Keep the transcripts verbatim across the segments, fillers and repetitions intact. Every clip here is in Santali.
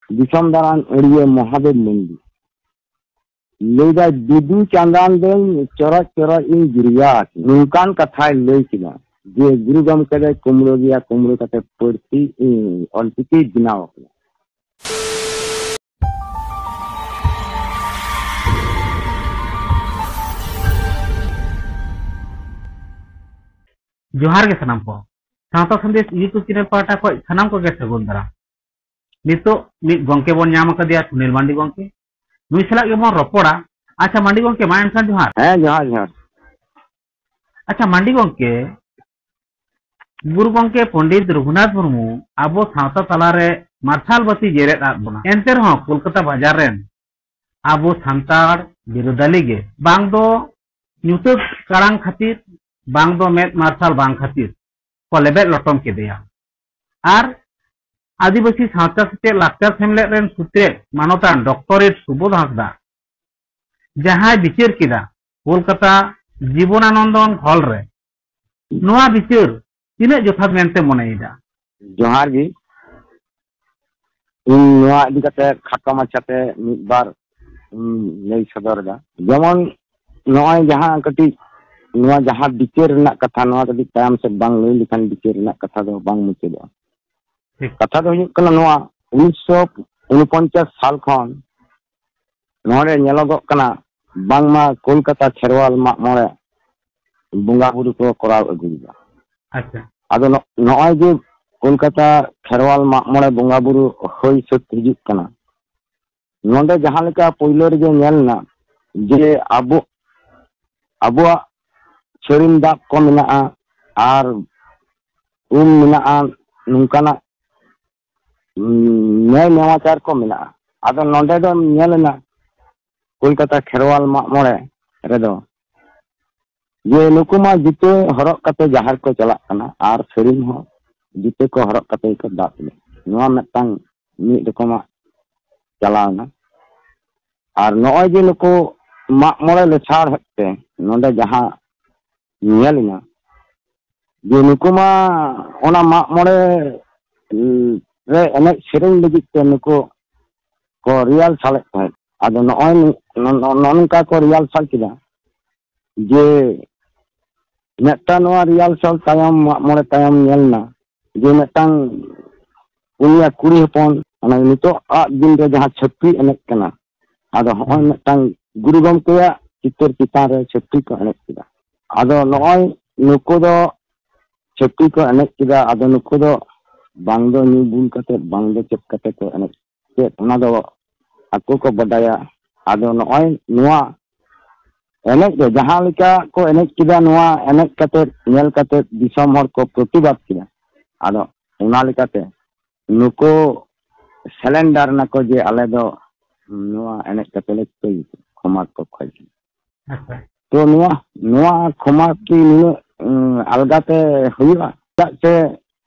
ᱫᱤᱥᱚᱢ ᱫᱟᱬᱟᱱ ᱟᱹᱲᱭᱟᱹ ᱢᱚᱦᱟᱫᱮᱵ ᱢᱟᱹᱱᱰᱤ ᱞᱟᱹᱭᱫᱟᱭ, "ᱵᱤᱫᱩ ᱪᱟᱸᱫᱟᱱ ᱫᱚᱧ ᱪᱚᱨᱚᱡ ᱪᱚᱨᱚᱡ ᱤᱧ ᱜᱤᱨᱭᱟ ᱟᱠᱤᱱᱟ", ᱱᱚᱝᱠᱟᱱ ᱠᱟᱛᱷᱟᱭ ᱞᱟᱹᱭ ᱠᱮᱫᱟ ᱡᱮ ᱜᱩᱨᱩ ᱜᱚᱢᱠᱮ ᱫᱚᱭ ᱠᱩᱢᱲᱳ ᱜᱮᱭᱟ, ᱠᱩᱢᱲᱳ ᱠᱟᱛᱮ ᱯᱟᱹᱨᱥᱤ, ᱤ, ᱚᱞᱪᱤᱠᱤᱭ ᱵᱮᱱᱟᱣ ᱟᱠᱟᱫᱟ᱾ ᱡᱚᱦᱟᱨ ᱜᱮ ᱥᱟᱱᱟᱢ ᱠᱚ᱾ ᱥᱟᱶᱛᱟ ᱥᱟᱸᱫᱮᱥ YouTube ᱪᱮᱱᱮᱞ ᱯᱟᱦᱴᱟ ᱠᱷᱚᱱ ᱥᱟᱱᱟᱢ ᱠᱚᱜᱮ ᱥᱟᱹᱜᱩᱱ ᱫᱟᱨᱟᱢ᱾ ᱱᱤᱛᱚᱜ ᱢᱤᱫ ᱜᱚᱝᱠᱮ ᱵᱚᱱ ᱧᱟᱢ ᱟᱠᱟᱫᱮᱭᱟ, ᱥᱩᱱᱤᱞ ᱢᱟᱱᱰᱤ ᱜᱚᱝᱠᱮ᱾ ᱱᱩᱭ ᱥᱟᱞᱟᱜ ᱜᱮᱵᱚᱱ ᱨᱚᱯᱚᱲᱟ᱾ ᱟᱪᱪᱷᱟ ᱢᱟᱱᱰᱤ ᱜᱚᱝᱠᱮ, ᱢᱟ ᱮᱱᱠᱷᱟᱱ ᱡᱚᱦᱟᱨ᱾ ᱦᱮᱸ, ᱡᱚᱦᱟᱨ, ᱡᱚᱦᱟᱨ᱾ ᱟᱪᱪᱷᱟ ᱢᱟᱱᱰᱤ ᱜᱚᱝᱠᱮ, ᱜᱩᱨᱩ ᱜᱚᱝᱠᱮ ᱯᱚᱱᱰᱤᱛ ᱨᱚᱜᱷᱩᱱᱟᱛᱷ ᱢᱩᱨᱢᱩ ᱟᱵᱚ ᱥᱟᱶᱛᱟ ᱛᱟᱞᱟᱨᱮ ᱢᱟᱨᱥᱟᱞ ᱵᱟᱹᱛᱤ ᱡᱮᱨᱮᱫ ᱟᱫ ᱵᱚᱱᱟ᱾ ᱮᱱᱛᱮ ᱨᱮᱦᱚᱸ ᱠᱳᱞᱠᱟᱛᱟ ᱵᱟᱡᱟᱨ ᱨᱮᱱ ᱟᱵᱚ ᱥᱟᱱᱛᱟᱲ ᱵᱤᱨᱟᱹᱫᱟᱹᱞᱤ ᱜᱮ ᱵᱟᱝ ᱫᱚ ᱧᱩᱛᱟᱹᱛ ᱠᱟᱲᱟᱝ ᱠᱷᱟᱹᱛᱤᱨ, ᱵᱟᱝ ᱫᱚ ᱢᱮᱫ ᱢᱟᱨᱥᱟᱞ ᱵᱟᱝ ᱠᱷᱟᱹᱛᱤᱨ ᱠᱚ ᱞᱮᱵᱮᱫ ᱞᱚᱴᱚᱢ ᱠᱮᱫᱮᱭᱟ᱾ ᱟᱨ ᱟᱹᱫᱤᱵᱟᱹᱥᱤ ᱥᱟᱶᱛᱟ ᱥᱮᱪᱮᱫ ᱞᱟᱠᱪᱟᱨ ᱥᱮᱢᱞᱮᱫ ᱨᱮᱱ ᱥᱩᱛᱨᱮᱫ ᱢᱟᱱᱚᱛᱟᱱ ᱰᱚᱠᱴᱚᱨᱮᱴ ᱥᱩᱵᱳᱫᱷ ᱦᱟᱸᱥᱫᱟ ᱡᱟᱦᱟᱸᱭ ᱵᱤᱪᱟᱹᱨ ᱠᱮᱫᱟ ᱠᱳᱞᱠᱟᱛᱟ ᱡᱤᱵᱚᱱᱟᱱᱚᱱᱫᱚᱱ ᱦᱚᱞ ᱨᱮ, ᱱᱚᱣᱟ ᱵᱤᱪᱟᱹᱨ ᱛᱤᱱᱟᱹᱜ ᱡᱚᱛᱷᱟᱛ ᱢᱮᱱᱛᱮ ᱢᱚᱱᱮᱭᱮᱫᱟ? ᱡᱚᱦᱟᱨ ᱜᱮ᱾ ᱤᱧ ᱱᱚᱣᱟ ᱤᱫᱤ ᱠᱟᱛᱮ ᱠᱷᱟᱴᱚ ᱢᱟᱪᱷᱟᱛᱮ ᱢᱤᱫ ᱵᱟᱨ ᱤᱧ ᱞᱟᱹᱭ ᱥᱚᱫᱚᱨ ᱮᱫᱟ᱾ ᱡᱮᱢᱚᱱ ᱱᱚᱜᱼᱚᱭ ᱡᱟᱦᱟᱸ ᱠᱟᱹᱴᱤᱡ ᱱᱚᱣᱟ ᱡᱟᱦᱟᱸ ᱵᱤᱪᱟᱹᱨ ᱨᱮᱱᱟᱜ ᱠᱟᱛᱷᱟ, ᱱᱚᱣᱟ ᱠᱟᱹᱴᱤᱡ ᱛᱟᱭᱚᱢ ᱥᱮᱫ ᱵᱟᱝ ᱞᱟᱹᱭ ᱞᱮᱠᱷᱟᱱ ᱵᱤᱪᱟᱹᱨ ᱨᱮᱱᱟᱜ ᱠᱟᱛᱷᱟ ᱫᱚ ᱵᱟᱝ ᱢᱩᱪᱟᱹᱫᱚᱜᱼᱟ᱾ ᱴᱷᱤᱠ᱾ ᱠᱟᱛᱷᱟ ᱫᱚ ᱦᱩᱭᱩᱜ ᱠᱟᱱᱟ ᱱᱚᱣᱟ, ᱩᱱᱤᱥᱥᱚ ᱩᱱᱯᱚᱧᱪᱟᱥ ᱥᱟᱞ ᱠᱷᱚᱱ ᱱᱚᱰᱮ ᱧᱮᱞᱚᱜᱚᱜ ᱠᱟᱱᱟ ᱵᱟᱝᱢᱟ ᱠᱳᱞᱠᱟᱛᱟ ᱠᱷᱮᱨᱣᱟᱞ ᱢᱟᱜ ᱢᱚᱬᱮ ᱵᱚᱸᱜᱟ ᱵᱩᱨᱩ ᱠᱚ ᱠᱚᱨᱟᱣ ᱟᱹᱜᱩᱭᱮᱫᱟ᱾ ᱟᱪᱪᱷᱟ᱾ ᱟᱫᱚ ᱱᱚ-, ᱱᱚᱜᱼᱚᱭ ᱡᱮ ᱠᱳᱞᱠᱟᱛᱟ ᱠᱷᱮᱨᱣᱟᱞ ᱢᱟᱜ ᱢᱚᱬᱮ ᱵᱚᱸᱜᱟ ᱵᱩᱨᱩ ᱦᱩᱭ ᱥᱟᱹᱛ ᱦᱤᱡᱩᱜ ᱠᱟᱱᱟ, ᱱᱚᱰᱮ ᱡᱟᱦᱟᱸ ᱞᱮᱠᱟ ᱯᱳᱭᱞᱳ ᱨᱮᱜᱮ ᱧᱮᱞ ᱮᱱᱟ ᱡᱮ ᱟᱵᱚ, ᱟᱵᱚᱣᱟᱜ ᱥᱟᱹᱲᱤᱢ ᱫᱟᱵ ᱠᱚ ᱢᱮᱱᱟᱜᱼᱟ ᱟᱨ ᱩᱢ ᱢᱮᱱᱟᱜᱼᱟ, ᱱᱚᱝᱠᱟᱱᱟᱜ, ᱩᱸ, ᱱᱮᱭ ᱱᱮᱢᱟᱪᱟᱨ ᱠᱚ ᱢᱮᱱᱟᱜᱼᱟ᱾ ᱟᱫᱚ ᱱᱚᱰᱮ ᱫᱚ ᱧᱮᱞ ᱮᱱᱟ ᱠᱳᱞᱠᱟᱛᱟ ᱠᱷᱮᱨᱣᱟᱞ ᱢᱟᱜ ᱢᱚᱬᱮ ᱨᱮᱫᱚ ᱡᱮ ᱱᱩᱠᱩ ᱢᱟ ᱡᱩᱛᱟᱹ ᱦᱚᱨᱚᱜ ᱠᱟᱛᱮ ᱡᱟᱦᱮᱨ ᱠᱚ ᱪᱟᱞᱟᱜ ᱠᱟᱱᱟ ᱟᱨ ᱥᱟᱹᱲᱤᱢ ᱦᱚᱸ ᱡᱩᱛᱟᱹ ᱠᱚ ᱦᱚᱨᱚᱜ ᱠᱟᱛᱮ ᱜᱮᱠᱚ ᱫᱟᱵ ᱮᱫᱟ᱾ ᱱᱚᱣᱟ ᱢᱤᱫᱴᱟᱝ ᱢᱤᱫ ᱨᱚᱠᱚᱢᱟᱜ ᱪᱟᱞᱟᱣ ᱮᱱᱟ᱾ ᱟᱨ ᱱᱚᱜᱼᱚᱭ ᱡᱮ ᱱᱩᱠᱩ ᱢᱟᱜ ᱢᱚᱬᱮ ᱞᱮᱥᱟᱲ ᱦᱮᱫ ᱛᱮ ᱱᱚᱰᱮ ᱡᱟᱦᱟᱸ ᱧᱮᱞ ᱮᱱᱟ ᱡᱮ ᱱᱩᱠᱩ ᱢᱟ ᱚᱱᱟ ᱢᱟᱜ ᱢᱚᱬᱮ, ᱩᱸ, ᱨᱮ ᱮᱱᱮᱡ ᱥᱮᱨᱮᱧ ᱞᱟᱹᱜᱤᱫ ᱛᱮ ᱱᱩᱠᱩ ᱠᱚ ᱨᱤᱦᱟᱨᱥᱟᱞᱮᱫ ᱛᱟᱦᱮᱸᱫ᱾ ᱟᱫᱚ ᱱᱚᱜᱼᱚᱭ ᱱᱚ-, ᱱᱚ-, ᱱᱚ-, ᱱᱚᱜᱼᱚ ᱱᱚᱝᱠᱟ ᱠᱚ ᱨᱤᱦᱟᱨᱥᱟᱞ ᱠᱮᱫᱟ ᱡᱮ ᱢᱤᱫᱴᱟᱝ ᱱᱚᱣᱟ ᱨᱤᱦᱟᱨᱥᱟᱞ ᱛᱟᱭᱚᱢ, ᱢᱟᱜ ᱢᱚᱬᱮ ᱛᱟᱭᱚᱢ ᱧᱮᱞ ᱮᱱᱟ ᱡᱮ ᱢᱤᱫᱴᱟᱝ ᱯᱩᱱᱭᱟ ᱠᱩᱲᱤ ᱦᱚᱯᱚᱱ, ᱚᱱᱟ ᱱᱤᱛᱚᱜ ᱟᱜ ᱫᱤᱱ ᱨᱮ ᱡᱟᱦᱟᱸ ᱪᱷᱟᱹᱯᱨᱤ ᱮᱱᱮᱡ ᱠᱟᱱᱟ, ᱟᱫᱚ ᱦᱚᱸᱜᱼᱚᱭ ᱢᱤᱫᱴᱟᱝ ᱜᱩᱨᱩ ᱜᱚᱢᱠᱮᱭᱟᱜ ᱪᱤᱛᱟᱹᱨ ᱪᱮᱛᱟᱱ ᱨᱮ ᱪᱷᱟᱹᱯᱨᱤ ᱠᱚ ᱮᱱᱮᱡ ᱠᱮᱫᱟ᱾ ᱟᱫᱚ ᱱᱚᱜᱼᱚᱭ ᱱᱩᱠᱩ ᱫᱚ ᱪᱷᱟᱹᱯᱨᱤ ᱠᱚ ᱮᱱᱮᱡ ᱠᱮᱫᱟ, ᱟᱫᱚ ᱱᱩᱠᱩ ᱫᱚ ᱵᱟᱝ ᱫᱚ ᱧᱩ ᱵᱩᱞ ᱠᱟᱛᱮ, ᱵᱟᱝ ᱫᱚ ᱪᱮᱫ ᱠᱟᱛᱮ ᱠᱚ ᱮᱱᱮᱡ ᱠᱮᱫ, ᱚᱱᱟ ᱫᱚ ᱟᱠᱚ ᱠᱚ ᱵᱟᱰᱟᱭᱟ᱾ ᱟᱫᱚ ᱱᱚᱜᱼᱚᱭ ᱱᱚᱣᱟ ᱮᱱᱮᱡ ᱨᱮ ᱡᱟᱦᱟᱸ ᱞᱮᱠᱟ ᱠᱚ ᱮᱱᱮᱡ ᱠᱮᱫᱟ, ᱱᱚᱣᱟ ᱮᱱᱮᱡ ᱠᱟᱛᱮ, ᱧᱮᱞ ᱠᱟᱛᱮ ᱫᱤᱥᱚᱢ ᱦᱚᱲ ᱠᱚ ᱯᱨᱚᱛᱤᱵᱟᱫ ᱠᱮᱫᱟ᱾ ᱟᱫᱚ ᱚᱱᱟ ᱞᱮᱠᱟᱛᱮ ᱱᱩᱠᱩ ᱥᱮᱞᱮᱱᱰᱟᱨ ᱱᱟᱠᱚ ᱡᱮ ᱟᱞᱮ ᱫᱚ ᱱᱚᱣᱟ ᱮᱱᱮᱡ ᱠᱟᱛᱮ ᱞᱮ ᱪᱤᱠᱟᱹᱭᱟ, ᱠᱷᱚᱢᱟ ᱠᱚ ᱠᱷᱚᱡ ᱠᱟᱱᱟ᱾ ᱟᱪᱪᱷᱟ᱾ ᱛᱚ ᱱᱚᱣᱟ, ᱱᱚᱣᱟ ᱠᱷᱚᱢᱟ ᱠᱤ ᱱᱩᱱᱟᱹᱜ, ᱩᱸ, ᱟᱞᱜᱟᱛᱮ ᱦᱩᱭᱩᱜᱼᱟ? ᱪᱮᱫᱟᱜ ᱥᱮ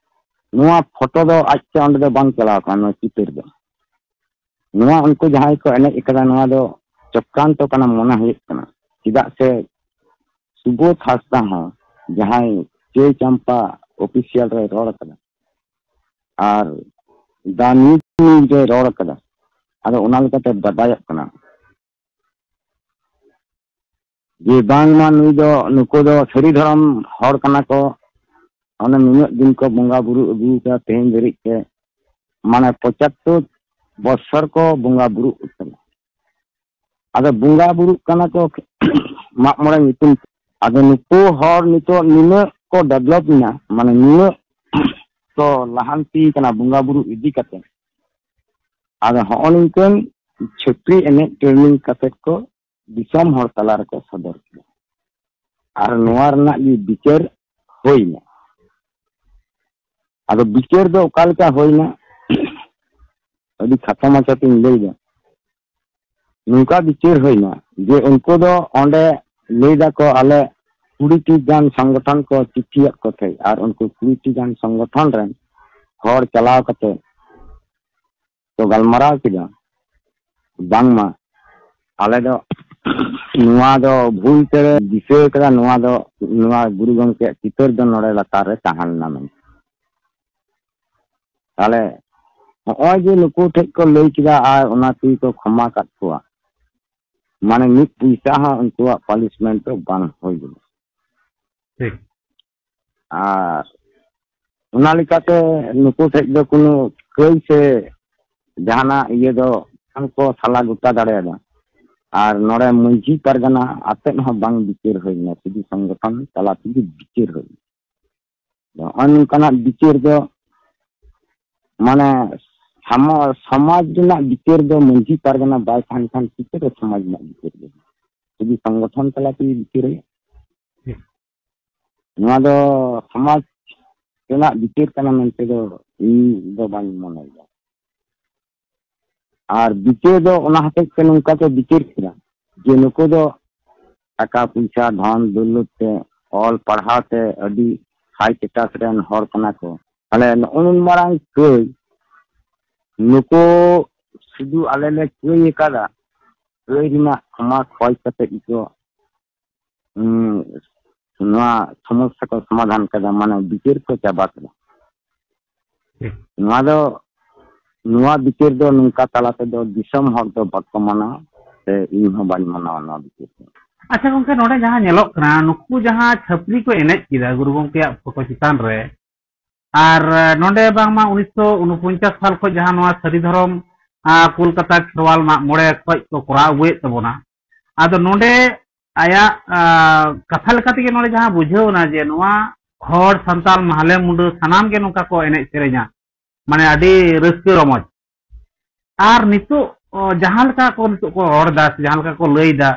ᱱᱚᱣᱟ ᱯᱷᱳᱴᱳ ᱫᱚ ᱟᱡᱛᱮ ᱚᱸᱰᱮ ᱫᱚ ᱵᱟᱝ ᱪᱟᱞᱟᱣ ᱠᱟᱱᱟ, ᱱᱚᱣᱟ ᱪᱤᱛᱟᱹᱨ ᱫᱚ᱾ ᱱᱚᱣᱟ ᱩᱱᱠᱩ ᱡᱟᱦᱟᱸᱭ ᱠᱚ ᱮᱱᱮᱡ ᱟᱠᱟᱫᱟ, ᱱᱚᱣᱟ ᱫᱚ ᱪᱚᱠᱨᱟᱱᱛᱚ ᱠᱟᱱᱟ ᱢᱚᱱᱮ ᱦᱩᱭᱩᱜ ᱠᱟᱱᱟ᱾ ᱪᱮᱫᱟᱜ ᱥᱮ ᱥᱩᱵᱳᱫᱷ ᱦᱟᱸᱥᱫᱟ ᱦᱚᱸ, ᱡᱟᱦᱟᱸᱭ ᱪᱟᱹᱭ ᱪᱟᱢᱯᱟ ᱚᱯᱷᱤᱥᱤᱭᱟᱞ ᱨᱮᱭ ᱨᱚᱲ ᱟᱠᱟᱫᱟ ᱟᱨ ᱫᱟ ᱱᱤᱭᱩᱡᱽ ᱨᱮᱭ ᱨᱚᱲ ᱟᱠᱟᱫᱟ, ᱟᱫᱚ ᱚᱱᱟ ᱞᱮᱠᱟᱛᱮ ᱵᱟᱰᱟᱭᱚᱜ ᱠᱟᱱᱟ ᱡᱮ ᱵᱟᱝᱢᱟ ᱱᱩᱭ ᱫᱚ, ᱱᱩᱠᱩ ᱫᱚ ᱥᱟᱹᱨᱤ ᱫᱷᱚᱨᱚᱢ ᱦᱚᱲ ᱠᱟᱱᱟ ᱠᱚ᱾ ᱚᱱᱮ ᱱᱩᱱᱟᱹᱜ ᱫᱤᱱ ᱠᱚ ᱵᱚᱸᱜᱟ ᱵᱩᱨᱩ ᱟᱹᱜᱩ ᱟᱠᱟᱫᱟ, ᱛᱮᱦᱮᱧ ᱫᱷᱟᱹᱨᱤᱡ ᱛᱮ, ᱢᱟᱱᱮ, ᱯᱚᱸᱪᱟᱛᱛᱳᱨ ᱵᱚᱪᱷᱚᱨ ᱠᱚ ᱵᱚᱸᱜᱟ ᱵᱩᱨᱩᱜ ᱠᱟᱱᱟ᱾ ᱟᱫᱚ ᱵᱚᱸᱜᱟ ᱵᱩᱨᱩᱜ ᱠᱟᱱᱟ ᱠᱚ ᱢᱟᱜ ᱢᱚᱬᱮ ᱧᱩᱛᱩᱢ ᱛᱮ᱾ ᱟᱫᱚ ᱱᱩᱠᱩ ᱦᱚᱲ ᱱᱤᱛᱚᱜ ᱱᱩᱱᱟᱹᱜ ᱠᱚ ᱰᱮᱵᱷᱞᱚᱯ ᱮᱱᱟ, ᱢᱟᱱᱮ, ᱱᱩᱱᱟᱹᱜ ᱠᱚ ᱞᱟᱦᱟᱱᱛᱤ ᱠᱟᱱᱟ ᱵᱚᱸᱜᱟ ᱵᱩᱨᱩ ᱤᱫᱤ ᱠᱟᱛᱮ᱾ ᱟᱫᱚ ᱦᱚᱸᱜᱼᱚ ᱱᱤᱝᱠᱟᱹᱱ ᱪᱷᱟᱹᱯᱨᱤ ᱮᱱᱮᱡ ᱴᱨᱮᱱᱤᱝ ᱠᱟᱛᱮ ᱠᱚ ᱫᱤᱥᱚᱢ ᱦᱚᱲ ᱛᱟᱞᱟ ᱨᱮᱠᱚ ᱥᱚᱫᱚᱨ ᱠᱮᱫᱟ᱾ ᱟᱨ ᱱᱚᱣᱟ ᱨᱮᱱᱟᱜ ᱜᱮ ᱵᱤᱪᱟᱹᱨ ᱦᱩᱭᱱᱟ᱾ ᱟᱫᱚ ᱵᱤᱪᱟᱹᱨ ᱫᱚ ᱚᱠᱟ ᱞᱮᱠᱟ ᱦᱩᱭᱱᱟ? ᱟᱹᱰᱤ ᱠᱷᱟᱴᱚ ᱢᱟᱪᱷᱟ ᱛᱤᱧ ᱞᱟᱹᱭᱫᱟ᱾ ᱱᱚᱝᱠᱟ ᱵᱤᱪᱟᱹᱨ ᱦᱩᱭᱱᱟ ᱡᱮ ᱩᱱᱠᱩ ᱫᱚ ᱚᱸᱰᱮ ᱞᱟᱹᱭ ᱫᱟᱠᱚ, ᱟᱞᱮ ᱠᱩᱲᱤ ᱴᱤ ᱜᱟᱱ ᱥᱚᱝᱜᱚᱴᱷᱚᱱ ᱠᱚ ᱪᱤᱴᱷᱤᱭᱟᱫ ᱠᱚ ᱛᱟᱦᱮᱸᱫ, ᱟᱨ ᱩᱱᱠᱩ ᱠᱩᱲᱤ ᱴᱤ ᱜᱟᱱ ᱥᱚᱝᱜᱚᱴᱷᱚᱱ ᱨᱮᱱ ᱦᱚᱲ ᱪᱟᱞᱟᱣ ᱠᱟᱛᱮ ᱠᱚ ᱜᱟᱞᱢᱟᱨᱟᱣ ᱠᱮᱫᱟ, ᱵᱟᱝᱢᱟ ᱟᱞᱮ ᱫᱚ ᱱᱚᱣᱟ ᱫᱚ ᱵᱷᱩᱞ ᱛᱮᱞᱮ ᱫᱤᱥᱟᱹ ᱠᱟᱫᱟ, ᱱᱚᱣᱟ ᱫᱚ, ᱱᱚᱣᱟ ᱜᱩᱨᱩ ᱜᱚᱢᱠᱮᱭᱟᱜ ᱪᱤᱛᱟᱹᱨ ᱫᱚ ᱱᱚᱰᱮ ᱞᱟᱛᱟᱨ ᱨᱮ ᱛᱟᱦᱮᱸ ᱞᱮᱱᱟ ᱢᱮᱱᱛᱮ᱾ ᱛᱟᱦᱞᱮ ᱱᱚᱜᱼᱚᱭ ᱡᱮ ᱱᱩᱠᱩ ᱴᱷᱮᱡ ᱠᱚ ᱞᱟᱹᱭ ᱠᱮᱫᱟ ᱟᱨ ᱚᱱᱟ ᱛᱮᱜᱮ ᱠᱚ ᱠᱷᱚᱢᱟ ᱠᱟᱫ ᱠᱚᱣᱟ, ᱢᱟᱱᱮ ᱢᱤᱫ ᱯᱚᱭᱥᱟ ᱦᱚᱸ ᱩᱱᱠᱩᱣᱟᱜ ᱯᱟᱱᱤᱥᱢᱮᱱᱴ ᱫᱚ ᱵᱟᱝ ᱦᱩᱭ ᱞᱮᱱᱟ᱾ ᱴᱷᱤᱠ᱾ ᱟᱨ ᱚᱱᱟ ᱞᱮᱠᱟᱛᱮ ᱱᱩᱠᱩ ᱴᱷᱮᱡ ᱫᱚ ᱠᱳᱱᱳ ᱠᱟᱹᱭ ᱥᱮ ᱡᱟᱦᱟᱱᱟᱜ ᱤᱭᱟᱹ ᱫᱚ ᱵᱟᱝ ᱠᱚ ᱥᱟᱞᱟ ᱜᱚᱴᱟ ᱫᱟᱲᱮᱭᱟᱫᱟ᱾ ᱟᱨ ᱱᱚᱰᱮ ᱢᱟᱹᱡᱷᱤ ᱯᱟᱨᱜᱟᱱᱟ ᱟᱛᱮᱫ ᱦᱚᱸ ᱵᱟᱝ ᱵᱤᱪᱟᱹᱨ ᱦᱩᱭ ᱞᱮᱱᱟ, ᱥᱩᱫᱷᱩ ᱥᱚᱝᱜᱚᱴᱷᱚᱱ ᱛᱟᱞᱟ ᱛᱮᱜᱮ ᱵᱤᱪᱟᱹᱨ ᱦᱩᱭ ᱞᱮᱱᱟ᱾ ᱱᱚᱜᱼᱚᱭ ᱱᱚᱝᱠᱟᱱᱟᱜ ᱵᱤᱪᱟᱹᱨ ᱫᱚ ᱢᱟᱱᱮ ᱥᱟᱢᱟ-, ᱥᱚᱢᱟᱡᱽ ᱨᱮᱱᱟᱜ ᱵᱤᱪᱟᱹᱨ ᱫᱚ ᱢᱟᱹᱡᱷᱤ ᱯᱟᱨᱜᱟᱱᱟ ᱵᱟᱭ ᱛᱟᱦᱮᱱ ᱠᱷᱟᱱ ᱪᱤᱠᱟᱹᱛᱮ ᱥᱚᱢᱟᱡᱽ ᱨᱮᱱᱟᱜ ᱵᱤᱪᱟᱹᱨ ᱫᱚ? ᱥᱩᱫᱷᱩ ᱥᱚᱝᱜᱚᱴᱷᱚᱱ ᱛᱟᱞᱟ ᱛᱮᱜᱮ ᱵᱤᱪᱟᱹᱨ ᱦᱩᱭᱩᱜᱼᱟ᱾ ᱱᱚᱣᱟ ᱫᱚ ᱥᱚᱢᱟᱡᱽ ᱨᱮᱱᱟᱜ ᱵᱤᱪᱟᱹᱨ ᱠᱟᱱᱟ ᱢᱮᱱᱛᱮ ᱫᱚ ᱤᱧ ᱫᱚ ᱵᱟᱹᱧ ᱢᱚᱱᱮᱭᱮᱫᱟ᱾ ᱟᱨ ᱵᱤᱪᱟᱹᱨ ᱫᱚ ᱚᱱᱟ ᱦᱚᱛᱮᱡ ᱛᱮ ᱱᱚᱝᱠᱟ ᱠᱚ ᱵᱤᱪᱟᱹᱨ ᱠᱮᱫᱟ ᱡᱮ ᱱᱩᱠᱩ ᱫᱚ ᱴᱟᱠᱟ ᱯᱚᱭᱥᱟ, ᱫᱷᱚᱱ ᱫᱚᱞᱞᱚᱛ ᱛᱮ, ᱚᱞ ᱯᱟᱲᱦᱟᱣ ᱛᱮ ᱟᱹᱰᱤ ᱦᱟᱭ ᱥᱴᱮᱴᱟᱥ ᱨᱮᱱ ᱦᱚᱲ ᱠᱟᱱᱟ ᱠᱚ᱾ ᱛᱟᱦᱞᱮ ᱱᱚᱜᱼᱚ ᱱᱩᱱ ᱢᱟᱨᱟᱝ ᱠᱟᱹᱭ ᱱᱩᱠᱩ ᱥᱩᱫᱷᱩ ᱟᱞᱮ ᱞᱮ ᱠᱟᱹᱭ ᱟᱠᱟᱫᱟ, ᱠᱟᱹᱭ ᱨᱮᱱᱟᱜ ᱠᱷᱚᱢᱟ ᱠᱷᱚᱭ ᱠᱟᱛᱮ ᱜᱮᱠᱚ ᱩᱸ, ᱱᱚᱣᱟ ᱥᱚᱢᱚᱥᱥᱟ ᱠᱚ ᱥᱚᱢᱟᱫᱷᱟᱱ ᱠᱮᱫᱟ, ᱢᱟᱱᱮ ᱵᱤᱪᱟᱹᱨ ᱠᱚ ᱪᱟᱵᱟ ᱠᱮᱫᱟ᱾ ᱴᱷᱤᱠ᱾ ᱱᱚᱣᱟ ᱫᱚ, ᱱᱚᱣᱟ ᱵᱤᱪᱟᱹᱨ ᱫᱚ ᱱᱚᱝᱠᱟ ᱛᱟᱞᱟ ᱛᱮᱫᱚ ᱫᱤᱥᱚᱢ ᱦᱚᱲ ᱫᱚ ᱵᱟᱠᱚ ᱢᱟᱱᱟᱣᱟ, ᱥᱮ ᱤᱧ ᱦᱚᱸ ᱵᱟᱹᱧ ᱢᱟᱱᱟᱣᱟ ᱱᱚᱣᱟ ᱵᱤᱪᱟᱹᱨ ᱫᱚ᱾ ᱟᱪᱪᱷᱟ ᱜᱚᱝᱠᱮ, ᱱᱚᱰᱮ ᱡᱟᱦᱟᱸ ᱧᱮᱞᱚᱜ ᱠᱟᱱᱟ, ᱱᱩᱠᱩ ᱡᱟᱦᱟᱸ ᱪᱷᱟᱹᱯᱨᱤ ᱠᱚ ᱮᱱᱮᱡ ᱠᱮᱫᱟ ᱜᱩᱨᱩ ᱜᱚᱢᱠᱮᱭᱟᱜ ᱯᱷᱳᱴᱳ ᱪᱮᱛᱟᱱ ᱨᱮ, ᱟᱨ ᱱᱚᱰᱮ ᱵᱟᱝᱢᱟ ᱩᱱᱤᱥᱥᱚ ᱩᱱᱩᱯᱚᱧᱪᱟᱥ ᱥᱟᱞ ᱠᱷᱚᱱ ᱡᱟᱦᱟᱸ ᱱᱚᱣᱟ ᱥᱟᱹᱨᱤ ᱫᱷᱚᱨᱚᱢ, ᱟᱸ, ᱠᱳᱞᱠᱟᱛᱟ ᱠᱷᱮᱨᱣᱟᱞ ᱢᱟᱜ ᱢᱚᱬᱮ ᱠᱷᱚᱱ ᱠᱚ ᱠᱚᱨᱟᱣ ᱟᱹᱜᱩᱭᱮᱫ ᱛᱟᱵᱚᱱᱟ᱾ ᱟᱫᱚ ᱱᱚᱰᱮ ᱟᱭᱟᱜ, ᱟᱸ, ᱠᱟᱛᱷᱟ ᱞᱮᱠᱟ ᱛᱮᱜᱮ ᱱᱚᱰᱮ ᱡᱟᱦᱟᱸ ᱵᱩᱡᱷᱟᱹᱣ ᱮᱱᱟ ᱡᱮ ᱱᱚᱣᱟ ᱦᱚᱲ, ᱥᱟᱱᱛᱟᱲ, ᱢᱟᱦᱞᱮ, ᱢᱩᱸᱰᱟᱹ ᱥᱟᱱᱟᱢ ᱜᱮ ᱱᱚᱝᱠᱟ ᱠᱚ ᱮᱱᱮᱡ ᱥᱮᱨᱮᱧᱟ, ᱢᱟᱱᱮ ᱟᱹᱰᱤ ᱨᱟᱹᱥᱠᱟᱹ ᱨᱚᱢᱚᱡᱽ᱾ ᱟᱨ ᱱᱤᱛᱚᱜ, ᱚ, ᱡᱟᱦᱟᱸ ᱞᱮᱠᱟ ᱠᱚ ᱱᱤᱛᱚᱜ ᱠᱚ ᱨᱚᱲ ᱮᱫᱟ ᱥᱮ ᱡᱟᱦᱟᱸ ᱞᱮᱠᱟ ᱠᱚ ᱞᱟᱹᱭ ᱮᱫᱟ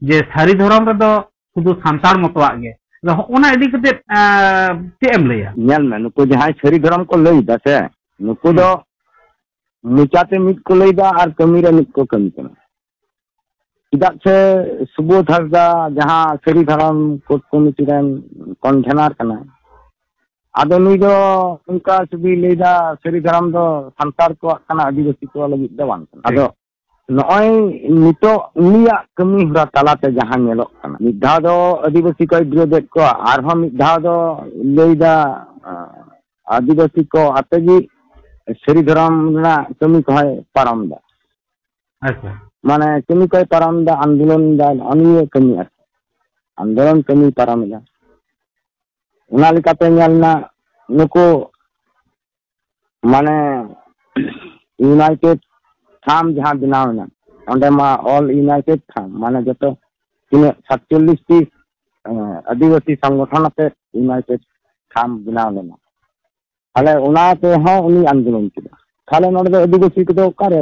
ᱡᱮ ᱥᱟᱹᱨᱤ ᱫᱷᱚᱨᱚᱢ ᱨᱮᱫᱚ ᱥᱩᱫᱷᱩ ᱥᱟᱱᱛᱟᱲ ᱢᱚᱛᱚᱣᱟᱜ ᱜᱮ᱾ ᱟᱫᱚ ᱦᱚᱸᱜᱼᱚ ᱱᱟ ᱤᱫᱤ ᱠᱟᱛᱮᱫ, ᱟᱸ, ᱪᱮᱫ ᱮᱢ ᱞᱟᱹᱭᱟ? ᱧᱮᱞ ᱢᱮ, ᱱᱩᱠᱩ ᱡᱟᱦᱟᱸᱭ ᱥᱟᱹᱨᱤ ᱫᱷᱚᱨᱚᱢ ᱠᱚ ᱞᱟᱹᱭ ᱮᱫᱟ ᱥᱮ, ᱱᱩᱠᱩ ᱫᱚ ᱦᱩᱸ᱾ ᱢᱚᱪᱟᱛᱮ ᱢᱤᱫ ᱠᱚ ᱞᱟᱹᱭ ᱮᱫᱟ ᱟᱨ ᱠᱟᱹᱢᱤ ᱨᱮ ᱢᱤᱫ ᱠᱚ ᱠᱟᱹᱢᱤ ᱠᱟᱱᱟ᱾ ᱪᱮᱫᱟᱜ ᱥᱮ ᱥᱩᱵᱳᱫᱷ ᱦᱟᱸᱥᱫᱟ ᱡᱟᱦᱟᱸ ᱥᱟᱹᱨᱤ ᱫᱷᱚᱨᱚᱢ ᱠᱳᱰ ᱠᱚᱢᱤᱴᱤ ᱨᱮᱱ ᱠᱚᱱᱵᱷᱮᱱᱟᱨ ᱠᱟᱱᱟᱭ, ᱟᱫᱚ ᱱᱩᱭ ᱫᱚ ᱚᱱᱠᱟ ᱥᱩᱫᱷᱩᱭ ᱞᱟᱹᱭ ᱮᱫᱟ ᱥᱟᱹᱨᱤ ᱫᱷᱚᱨᱚᱢ ᱫᱚ ᱥᱟᱱᱛᱟᱲ ᱠᱚᱣᱟᱜ ᱠᱟᱱᱟ, ᱟᱹᱫᱤᱵᱟᱹᱥᱤ ᱠᱚ ᱞᱟᱹᱜᱤᱫ ᱫᱚ ᱵᱟᱝ ᱠᱟᱱᱟ᱾ ᱟᱫᱚ ᱱᱚᱜᱼᱚᱭ ᱱᱤᱛᱚᱜ ᱩᱱᱤᱭᱟᱜ ᱠᱟᱹᱢᱤ ᱦᱚᱨᱟ ᱛᱟᱞᱟᱛᱮ ᱡᱟᱦᱟᱸ ᱧᱮᱞᱚᱜ ᱠᱟᱱᱟ, ᱢᱤᱫ ᱫᱷᱟᱣ ᱫᱚ ᱟᱹᱫᱤᱵᱟᱹᱥᱤ ᱠᱚᱭ ᱵᱤᱨᱳᱫᱮᱫ ᱠᱚᱣᱟ, ᱟᱨᱦᱚᱸ ᱢᱤᱫ ᱫᱷᱟᱣ ᱫᱚ ᱞᱟᱹᱭ ᱮᱫᱟ, ᱟᱸ, ᱟᱹᱫᱤᱵᱟᱹᱥᱤ ᱠᱚ ᱟᱛᱮ ᱜᱮ ᱥᱟᱹᱨᱤ ᱫᱷᱚᱨᱚᱢ ᱨᱮᱱᱟᱜ ᱠᱟᱹᱢᱤ ᱠᱚᱦᱚᱸᱭ ᱯᱟᱨᱚᱢ ᱮᱫᱟ᱾ ᱟᱪᱪᱷᱟ᱾ ᱢᱟᱱᱮ ᱠᱟᱹᱢᱤ ᱠᱚᱭ ᱯᱟᱨᱚᱢ ᱮᱫᱟ, ᱟᱱᱫᱳᱞᱚᱱ ᱮᱫᱟ, ᱱᱚᱜᱼᱚ ᱱᱤᱭᱟᱹ ᱠᱟᱹᱢᱤ ᱟᱨᱠᱤ᱾ ᱟᱱᱫᱳᱞᱚᱱ ᱠᱟᱹᱢᱤᱭ ᱯᱟᱨᱚᱢ ᱮᱫᱟ᱾ ᱚᱱᱟ ᱞᱮᱠᱟᱛᱮ ᱧᱮᱞ ᱮᱱᱟ, ᱱᱩᱠᱩ ᱢᱟᱱᱮ ᱤᱭᱩᱱᱟᱭᱴᱮᱰ ᱯᱷᱟᱨᱢ ᱡᱟᱦᱟᱸ ᱵᱮᱱᱟᱣ ᱮᱱᱟ, ᱚᱸᱰᱮ ᱢᱟ ᱚᱞ ᱤᱭᱩᱱᱟᱭᱴᱮᱰ ᱯᱷᱟᱨᱢ, ᱢᱟᱱᱮ ᱡᱚᱛᱚ ᱛᱤᱱᱟᱹᱜ ᱥᱟᱛᱪᱚᱞᱞᱤᱥ ᱴᱤ, ᱮᱸ, ᱟᱹᱫᱤᱵᱟᱹᱥᱤ ᱥᱚᱝᱜᱚᱴᱷᱚᱱ ᱟᱛᱮ ᱤᱭᱩᱱᱟᱭᱴᱮᱰ ᱯᱷᱟᱨᱢ ᱵᱮᱱᱟᱣ ᱞᱮᱱᱟ᱾ ᱛᱟᱦᱞᱮ ᱚᱱᱟ ᱛᱮᱦᱚᱸ ᱩᱱᱤ ᱟᱱᱫᱳᱞᱚᱱ ᱠᱮᱫᱟ᱾ ᱛᱟᱦᱞᱮ ᱱᱚᱰᱮ ᱫᱚ ᱟᱹᱫᱤᱵᱟᱹᱥᱤ ᱠᱚᱫᱚ ᱚᱠᱟᱨᱮ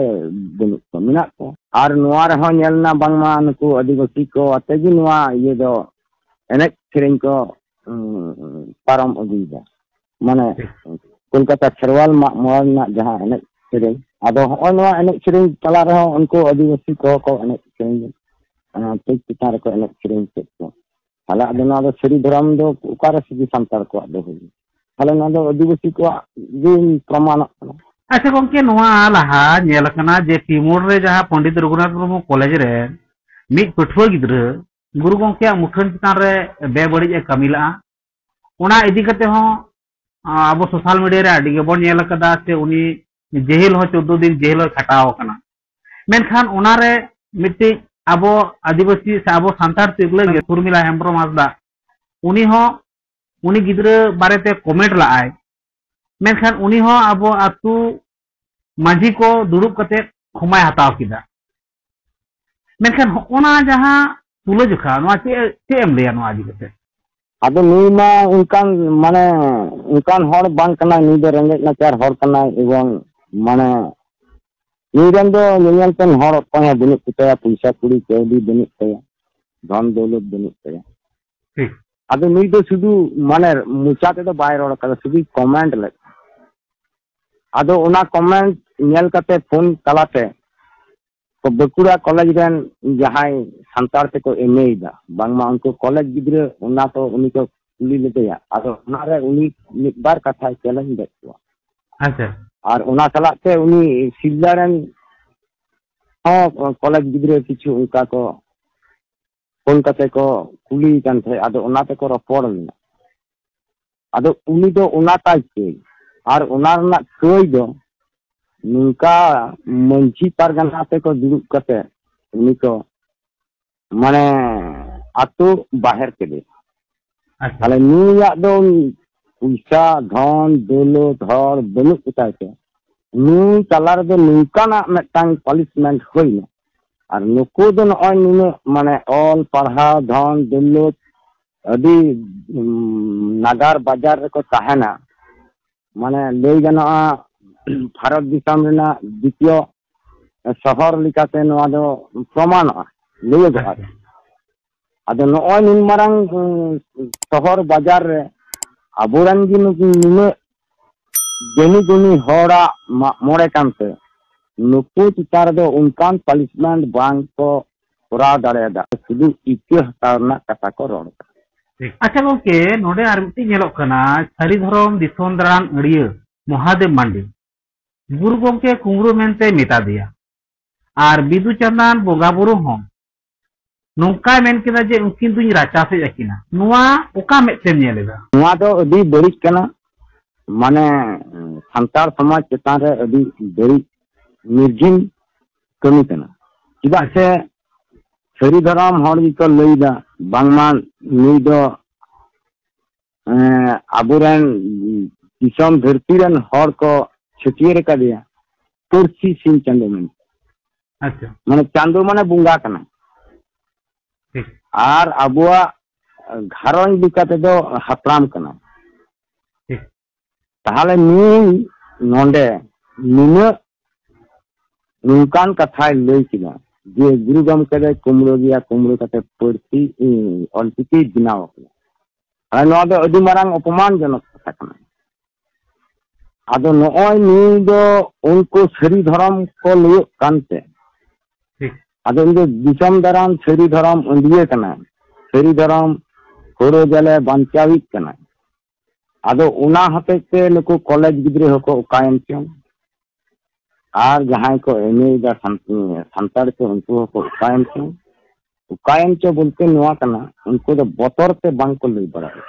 ᱵᱟᱹᱱᱩᱜ ᱠᱚᱣᱟ? ᱢᱮᱱᱟᱜ ᱠᱚᱣᱟ᱾ ᱟᱨ ᱱᱚᱣᱟ ᱨᱮᱦᱚᱸ ᱧᱮᱞ ᱮᱱᱟ ᱵᱟᱝᱢᱟ ᱱᱩᱠᱩ ᱟᱹᱫᱤᱵᱟᱹᱥᱤ ᱠᱚ ᱟᱛᱮ ᱜᱮ ᱱᱚᱣᱟ ᱤᱭᱟᱹ ᱫᱚ ᱮᱱᱮᱡ ᱥᱮᱨᱮᱧ ᱠᱚ, ᱩᱸ, ᱯᱟᱨᱚᱢ ᱟᱹᱜᱩᱭᱮᱫᱟ᱾ ᱢᱟᱱᱮ ᱴᱷᱤᱠ᱾ ᱠᱳᱞᱠᱟᱛᱟ ᱠᱷᱮᱨᱣᱟᱞ ᱢᱟᱜ ᱢᱚᱬᱮ ᱨᱮᱱᱟᱜ ᱡᱟᱦᱟᱸ ᱮᱱᱮᱡ ᱥᱮᱨᱮᱧ, ᱟᱫᱚ ᱦᱚᱸᱜᱼᱚᱭ ᱱᱚᱣᱟ ᱮᱱᱮᱡ ᱥᱮᱨᱮᱧ ᱛᱟᱞᱟ ᱨᱮᱦᱚᱸ ᱩᱱᱠᱩ ᱟᱹᱫᱤᱵᱟᱹᱥᱤ ᱠᱚᱦᱚᱸ ᱠᱚ ᱮᱱᱮᱡ ᱥᱮᱨᱮᱧ, ᱚᱱᱟ ᱥᱴᱮᱡᱽ ᱪᱮᱛᱟᱱ ᱨᱮᱠᱚ ᱮᱱᱮᱡ ᱥᱮᱨᱮᱧ ᱠᱮᱫ ᱠᱚᱣᱟ᱾ ᱛᱟᱦᱞᱮ ᱟᱫᱚ ᱱᱚᱣᱟ ᱫᱚ ᱥᱟᱹᱨᱤ ᱫᱷᱚᱨᱚᱢ ᱫᱚ ᱚᱠᱟᱨᱮ ᱥᱩᱫᱷᱩ ᱥᱟᱱᱛᱟᱲ ᱠᱚᱣᱟᱜ ᱫᱚ ᱦᱩᱭᱩᱜᱼᱟ? ᱛᱟᱦᱞᱮ ᱱᱚᱣᱟ ᱫᱚ ᱟᱹᱫᱤᱵᱟᱹᱥᱤ ᱠᱚᱣᱟᱜ ᱜᱮ ᱯᱨᱚᱢᱟᱱᱚᱜ ᱠᱟᱱᱟ᱾ ᱟᱪᱪᱷᱟ ᱜᱚᱝᱠᱮ, ᱱᱚᱣᱟ ᱞᱟᱦᱟ ᱧᱮᱞ ᱟᱠᱟᱱᱟ ᱡᱮ ᱯᱤ ᱢᱳᱲ ᱨᱮ ᱡᱟᱦᱟᱸ ᱯᱚᱱᱰᱤᱛ ᱨᱚᱜᱷᱩᱱᱟᱛᱷ ᱢᱩᱨᱢᱩ ᱠᱚᱞᱮᱡᱽ ᱨᱮ ᱢᱤᱫ ᱯᱟᱹᱴᱷᱩᱣᱟᱹ ᱜᱤᱫᱽᱨᱟᱹ ᱜᱩᱨᱩ ᱜᱚᱝᱠᱮᱭᱟᱜ ᱢᱩᱴᱷᱟᱹᱱ ᱪᱮᱛᱟᱱ ᱨᱮ ᱵᱮᱵᱟᱹᱲᱤᱡ ᱮ ᱠᱟᱹᱢᱤ ᱞᱟᱜᱼᱟ, ᱚᱱᱟ ᱤᱫᱤ ᱠᱟᱛᱮ ᱦᱚᱸ, ᱟ, ᱟᱵᱚ ᱥᱳᱥᱟᱞ ᱢᱤᱰᱤᱭᱟ ᱨᱮ ᱟᱹᱰᱤ ᱜᱮᱵᱚᱱ ᱧᱮᱞ ᱟᱠᱟᱫᱟ, ᱥᱮ ᱩᱱᱤ ᱡᱮᱦᱮᱞ ᱦᱚᱸ ᱪᱳᱫᱽᱫᱳ ᱫᱤᱱ ᱡᱮᱦᱮᱞ ᱦᱚᱸᱭ ᱠᱷᱟᱴᱟᱣ ᱟᱠᱟᱱᱟ᱾ ᱢᱮᱱᱠᱷᱟᱱ ᱚᱱᱟᱨᱮ ᱢᱤᱫᱴᱤᱡ ᱟᱵᱚ ᱟᱹᱫᱤᱵᱟᱹᱥᱤ ᱥᱮ ᱟᱵᱚ ᱥᱟᱱᱛᱟᱲ ᱛᱤᱨᱞᱟᱹ ᱜᱮ ᱥᱩᱨᱢᱤᱞᱟ ᱦᱮᱢᱵᱨᱚᱢ ᱦᱟᱸᱥᱫᱟ, ᱩᱱᱤ ᱦᱚᱸ, ᱩᱱᱤ ᱜᱤᱫᱽᱨᱟᱹ ᱵᱟᱨᱮᱛᱮ ᱠᱚᱢᱮᱱᱴ ᱞᱟᱜᱼᱟᱭ᱾ ᱢᱮᱱᱠᱷᱟᱱ ᱩᱱᱤ ᱦᱚᱸ ᱟᱵᱚ ᱟᱹᱛᱩ ᱢᱟᱹᱡᱷᱤ ᱠᱚ ᱫᱩᱲᱩᱵ ᱠᱟᱛᱮ ᱠᱷᱚᱢᱟᱭ ᱦᱟᱛᱟᱣ ᱠᱮᱫᱟ᱾ ᱢᱮᱱᱠᱷᱟᱱ ᱦᱚᱸᱜᱼᱚ ᱱᱟ ᱡᱟᱦᱟᱸ ᱛᱩᱞᱟᱹᱡᱚᱠᱷᱟ, ᱱᱚᱣᱟ ᱪᱮᱫ, ᱪᱮᱫ ᱮᱢ ᱞᱟᱹᱭᱟ ᱱᱚᱣᱟ ᱤᱫᱤ ᱠᱟᱛᱮ? ᱟᱫᱚ ᱱᱩᱭ ᱢᱟ ᱚᱱᱠᱟᱱ, ᱢᱟᱱᱮ, ᱚᱱᱠᱟᱱ ᱦᱚᱲ ᱵᱟᱝ ᱠᱟᱱᱟᱭ᱾ ᱱᱩᱭ ᱫᱚ ᱨᱮᱸᱜᱮᱡ ᱱᱟᱪᱟᱨ ᱦᱚᱲ ᱠᱟᱱᱟᱭ, ᱮᱵᱚᱝ, ᱢᱟᱱᱮ, ᱱᱩᱭ ᱨᱮᱱ ᱫᱚ ᱧᱮᱧᱮᱞ ᱛᱮᱱ ᱦᱚᱲ ᱚᱠᱚᱭ ᱦᱚᱸ ᱵᱟᱹᱱᱩᱜ ᱠᱚᱛᱟᱭᱟ, ᱯᱚᱭᱥᱟ ᱠᱩᱲᱤ ᱠᱟᱹᱣᱰᱤ ᱵᱟᱹᱱᱩᱜ ᱛᱟᱭᱟ, ᱫᱷᱚᱱ ᱫᱚᱣᱞᱚᱛ ᱵᱟᱹᱱᱩᱜ ᱛᱟᱭᱟ᱾ ᱴᱷᱤᱠ᱾ ᱟᱫᱚ ᱱᱩᱭ ᱫᱚ ᱥᱩᱫᱷᱩ, ᱢᱟᱱᱮ, ᱢᱚᱪᱟ ᱛᱮᱫᱚ ᱵᱟᱭ ᱨᱚᱲ ᱠᱟᱫᱟ, ᱥᱩᱫᱷᱩᱭ ᱠᱚᱢᱮᱱᱴ ᱞᱮᱫ᱾ ᱟᱫᱚ ᱚᱱᱟ ᱠᱚᱢᱮᱱᱴ ᱧᱮᱞ ᱠᱟᱛᱮ ᱯᱷᱳᱱ ᱛᱟᱞᱟᱛᱮ ᱵᱟᱸᱠᱩᱲᱟ ᱠᱚᱞᱮᱡᱽ ᱨᱮᱱ ᱡᱟᱦᱟᱸᱭ ᱥᱟᱱᱛᱟᱲ ᱛᱮᱠᱚ ᱮᱢ ᱮ ᱮᱫᱟ, ᱵᱟᱝᱢᱟ ᱩᱱᱠᱩ ᱠᱚᱞᱮᱡᱽ ᱜᱤᱫᱽᱨᱟᱹ ᱚᱱᱟ ᱠᱚ ᱩᱱᱤ ᱠᱚ ᱠᱩᱞᱤ ᱞᱮᱫᱮᱭᱟ᱾ ᱟᱫᱚ ᱚᱱᱟᱨᱮ ᱩᱱᱤ ᱢᱤᱫ ᱵᱟᱨ ᱠᱟᱛᱷᱟᱭ ᱪᱮᱞᱮᱧᱡᱽ ᱞᱮᱫ ᱠᱚᱣᱟ᱾ ᱟᱪᱪᱷᱟ᱾ ᱟᱨ ᱚᱱᱟ ᱥᱟᱞᱟᱜ ᱛᱮ ᱩᱱᱤ ᱥᱤᱞᱫᱟ ᱨᱮᱱ ᱦᱚᱸ ᱠᱚᱞᱮᱡᱽ ᱜᱤᱫᱽᱨᱟᱹ ᱠᱤᱪᱷᱩ ᱚᱱᱠᱟ ᱠᱚ ᱯᱷᱳᱱ ᱠᱟᱛᱮ ᱠᱚ ᱠᱩᱞᱤᱭᱮ ᱠᱟᱱ ᱛᱟᱦᱮᱸᱫ, ᱟᱫᱚ ᱚᱱᱟ ᱛᱮᱠᱚ ᱨᱚᱯᱚᱲ ᱞᱮᱱᱟ᱾ ᱟᱫᱚ ᱩᱱᱤ ᱫᱚ ᱚᱱᱟ ᱛᱟᱭ ᱪᱟᱹᱭ, ᱟᱨ ᱚᱱᱟ ᱨᱮᱱᱟᱜ ᱠᱟᱹᱭ ᱫᱚ ᱱᱚᱝᱠᱟ ᱢᱟᱹᱡᱷᱤ ᱯᱟᱨᱜᱟᱱᱟ ᱛᱮᱠᱚ ᱫᱩᱲᱩᱵ ᱠᱟᱛᱮ ᱩᱱᱤ ᱠᱚ ᱢᱟᱱᱮ ᱟᱛᱳ ᱵᱟᱦᱮᱨ ᱠᱮᱫᱮᱭᱟ᱾ ᱟᱪᱪᱷᱟ᱾ ᱛᱟᱦᱞᱮ ᱱᱩᱭᱟᱜ ᱫᱚ ᱯᱚᱭᱥᱟ, ᱫᱷᱚᱱ, ᱫᱟᱹᱣᱞᱚᱛ, ᱦᱚᱲ ᱵᱟᱹᱱᱩᱜ ᱠᱚᱛᱟᱭ ᱛᱮ ᱱᱩᱭ ᱛᱟᱞᱟ ᱨᱮᱫᱚ ᱱᱚᱝᱠᱟᱱᱟᱜ ᱢᱤᱫᱴᱟᱝ ᱯᱟᱱᱤᱥᱢᱮᱱᱴ ᱦᱩᱭᱱᱟ᱾ ᱟᱨ ᱱᱩᱠᱩ ᱫᱚ ᱱᱚᱜᱼᱚᱭ ᱱᱩᱱᱟᱹᱜ ᱢᱟᱱᱮ ᱚᱞ ᱯᱟᱲᱦᱟᱣ, ᱫᱷᱚᱱ ᱫᱟᱹᱣᱞᱚᱛ, ᱟᱹᱰᱤ ᱩᱢ, ᱱᱟᱜᱟᱨ ᱵᱟᱡᱟᱨ ᱨᱮᱠᱚ ᱛᱟᱦᱮᱱᱟ, ᱢᱟᱱᱮ ᱞᱟᱹᱭ ᱜᱟᱱᱚᱜᱼᱟ ᱵᱷᱟᱨᱚᱛ ᱫᱤᱥᱚᱢ ᱨᱮᱱᱟᱜ ᱫᱤᱛᱤᱭᱚ ᱥᱚᱦᱚᱨ ᱞᱮᱠᱟᱛᱮ ᱱᱚᱣᱟ ᱫᱚ ᱯᱨᱚᱢᱟᱱᱚᱜᱼᱟ, ᱞᱟᱹᱭᱚᱜᱚᱜᱼᱟ᱾ ᱟᱪᱪᱷᱟ᱾ ᱟᱫᱚ ᱱᱚᱜᱼᱚᱭ ᱱᱩᱱ ᱢᱟᱨᱟᱝ ᱩᱸ, ᱥᱚᱦᱚᱨ ᱵᱟᱡᱟᱨ ᱨᱮ ᱟᱵᱚᱨᱮᱱ ᱜᱮ ᱱᱩᱠᱩ ᱱᱩᱱᱟᱹᱜ ᱜᱮᱱᱤ ᱜᱩᱱᱤ ᱦᱚᱲᱟᱜ ᱢᱟᱜ ᱢᱚᱬᱮ ᱠᱟᱱᱛᱮ ᱱᱩᱠᱩ ᱪᱮᱛᱟᱱ ᱨᱮᱫᱚ ᱚᱱᱠᱟᱱ ᱯᱟᱱᱤᱥᱢᱮᱱᱴ ᱵᱟᱝ ᱠᱚ ᱠᱚᱨᱟᱣ ᱫᱟᱲᱮᱭᱟᱫᱟ, ᱥᱩᱫᱷᱩ ᱤᱠᱟᱹ ᱦᱟᱛᱟᱣ ᱨᱮᱱᱟᱜ ᱠᱟᱛᱷᱟ ᱠᱚ ᱨᱚᱲ ᱠᱟᱱᱟ᱾ ᱴᱷᱤᱠ᱾ ᱟᱪᱪᱷᱟ ᱜᱚᱢᱠᱮ, ᱱᱚᱰᱮ ᱟᱨ ᱢᱤᱫᱴᱤᱡ ᱧᱮᱞᱚᱜ ᱠᱟᱱᱟ, ᱥᱟᱹᱨᱤ ᱫᱷᱚᱨᱚᱢ ᱫᱤᱥᱚᱢ ᱫᱟᱬᱟᱱ ᱟᱹᱲᱤᱭᱟᱹ ᱢᱚᱦᱟᱫᱮᱵ ᱢᱟᱱᱰᱤ ᱜᱩᱨᱩ ᱜᱚᱢᱠᱮ ᱠᱩᱢᱵᱽᱲᱩ ᱢᱮᱱᱛᱮ ᱢᱮᱛᱟ ᱫᱮᱭᱟ, ᱟᱨ ᱵᱤᱫᱩ ᱪᱟᱸᱫᱟᱱ ᱵᱚᱸᱜᱟ ᱵᱩᱨᱩ ᱦᱚᱸ ᱱᱚᱝᱠᱟᱭ ᱢᱮᱱ ᱠᱮᱫᱟ ᱡᱮ ᱩᱱᱠᱤᱱ ᱫᱩᱧ ᱨᱟᱪᱟ ᱥᱮᱫ ᱟᱹᱠᱤᱱᱟ᱾ ᱱᱚᱣᱟ ᱚᱠᱟ ᱢᱮᱫ ᱛᱮᱢ ᱧᱮᱞ ᱮᱫᱟ? ᱱᱚᱣᱟ ᱫᱚ ᱟᱹᱰᱤ ᱵᱟᱹᱲᱤᱡ ᱠᱟᱱᱟ, ᱢᱟᱱᱮ ᱥᱟᱱᱛᱟᱲ ᱥᱚᱢᱟᱡᱽ ᱪᱮᱛᱟᱱ ᱨᱮ ᱟᱹᱰᱤ ᱵᱟᱹᱲᱤᱡ ᱱᱤᱨᱡᱤᱢ ᱠᱟᱹᱢᱤ ᱠᱟᱱᱟ᱾ ᱪᱮᱫᱟᱜ ᱥᱮ ᱥᱟᱹᱨᱤ ᱫᱷᱚᱨᱚᱢ ᱦᱚᱲ ᱜᱮᱠᱚ ᱞᱟᱹᱭᱫᱟ ᱵᱟᱝᱢᱟ ᱱᱩᱭ ᱫᱚ ᱮᱸ, ᱟᱵᱚᱨᱮᱱ ᱫᱤᱥᱚᱢ ᱫᱷᱟᱹᱨᱛᱤ ᱨᱮᱱ ᱦᱚᱲ ᱠᱚ ᱪᱷᱟᱹᱴᱭᱟᱹᱨ ᱟᱠᱟᱫᱮᱭᱟ ᱯᱟᱹᱨᱥᱤ ᱥᱤᱧ ᱪᱟᱸᱫᱚ ᱢᱮᱱᱛᱮ᱾ ᱟᱪᱪᱷᱟ᱾ ᱢᱟᱱᱮ ᱪᱟᱸᱫᱚ ᱢᱟᱱᱮ ᱵᱚᱸᱜᱟ ᱠᱟᱱᱟ᱾ ᱴᱷᱤᱠ᱾ ᱟᱨ ᱟᱵᱚᱣᱟᱜ ᱜᱷᱟᱨᱚᱸᱡᱽ ᱞᱮᱠᱟ ᱛᱮᱫᱚ ᱦᱟᱯᱲᱟᱢ ᱠᱟᱱᱟ᱾ ᱴᱷᱤᱠ᱾ ᱛᱟᱦᱚᱞᱮ ᱱᱩᱭ ᱱᱚᱰᱮ ᱱᱩᱱᱟᱹᱜ ᱱᱚᱝᱠᱟᱱ ᱠᱟᱛᱷᱟᱭ ᱞᱟᱹᱭ ᱠᱮᱫᱟ ᱡᱮ ᱜᱩᱨᱩ ᱜᱚᱢᱠᱮ ᱫᱚᱭ ᱠᱩᱢᱲᱳ ᱜᱮᱭᱟ, ᱠᱩᱢᱲᱳ ᱠᱟᱛᱮ ᱯᱟᱹᱨᱥᱤ, ᱤ, ᱚᱞᱪᱤᱠᱤᱭ ᱵᱮᱱᱟᱣ ᱟᱠᱟᱫᱟ᱾ ᱟᱨ ᱱᱚᱣᱟ ᱫᱚ ᱟᱹᱰᱤ ᱢᱟᱨᱟᱝ ᱚᱯᱚᱢᱟᱱ ᱡᱚᱱᱚᱠ ᱠᱟᱛᱷᱟ ᱠᱟᱱᱟ᱾ ᱟᱫᱚ ᱱᱚᱜᱼᱚᱭ ᱱᱩᱭ ᱫᱚ ᱩᱱᱠᱩ ᱥᱟᱹᱨᱤ ᱫᱷᱚᱨᱚᱢ ᱠᱚ ᱞᱟᱹᱭᱚᱜ ᱠᱟᱱᱛᱮ, ᱴᱷᱤᱠ᱾ ᱟᱫᱚ ᱩᱱᱤ ᱫᱚ ᱫᱤᱥᱚᱢ ᱫᱟᱨᱟᱢ ᱥᱟᱹᱨᱤ ᱫᱷᱚᱨᱚᱢ ᱟᱹᱸᱰᱤᱭᱟᱹ ᱠᱟᱱᱟᱭ, ᱥᱟᱹᱨᱤ ᱫᱷᱚᱨᱚᱢ ᱦᱳᱲᱳ ᱡᱟᱞᱮ ᱵᱟᱧᱪᱟᱣᱤᱡ ᱠᱟᱱᱟᱭ᱾ ᱟᱫᱚ ᱚᱱᱟ ᱦᱚᱛᱮᱡ ᱛᱮ ᱱᱩᱠᱩ ᱠᱚᱞᱮᱡᱽ ᱜᱤᱫᱽᱨᱟᱹ ᱦᱚᱸᱠᱚ ᱚᱠᱟᱭᱮᱱ ᱪᱚᱝ, ᱟᱨ ᱡᱟᱦᱟᱸᱭ ᱠᱚ ᱮᱢ ᱮ ᱭᱮᱫᱟ ᱥᱟᱱ-, ᱥᱟᱱᱛᱟᱲ ᱛᱮ, ᱩᱱᱠᱩ ᱦᱚᱸᱠᱚ ᱚᱠᱟᱭᱮᱱ ᱪᱚᱝ᱾ ᱚᱠᱟᱭᱮᱱ ᱪᱚ ᱵᱚᱞᱛᱮ ᱱᱚᱣᱟ ᱠᱟᱱᱟ, ᱩᱱᱠᱩ ᱫᱚ ᱵᱚᱛᱚᱨ ᱛᱮ ᱵᱟᱝ ᱠᱚ ᱞᱟᱹᱭ ᱵᱟᱲᱟᱭᱟ᱾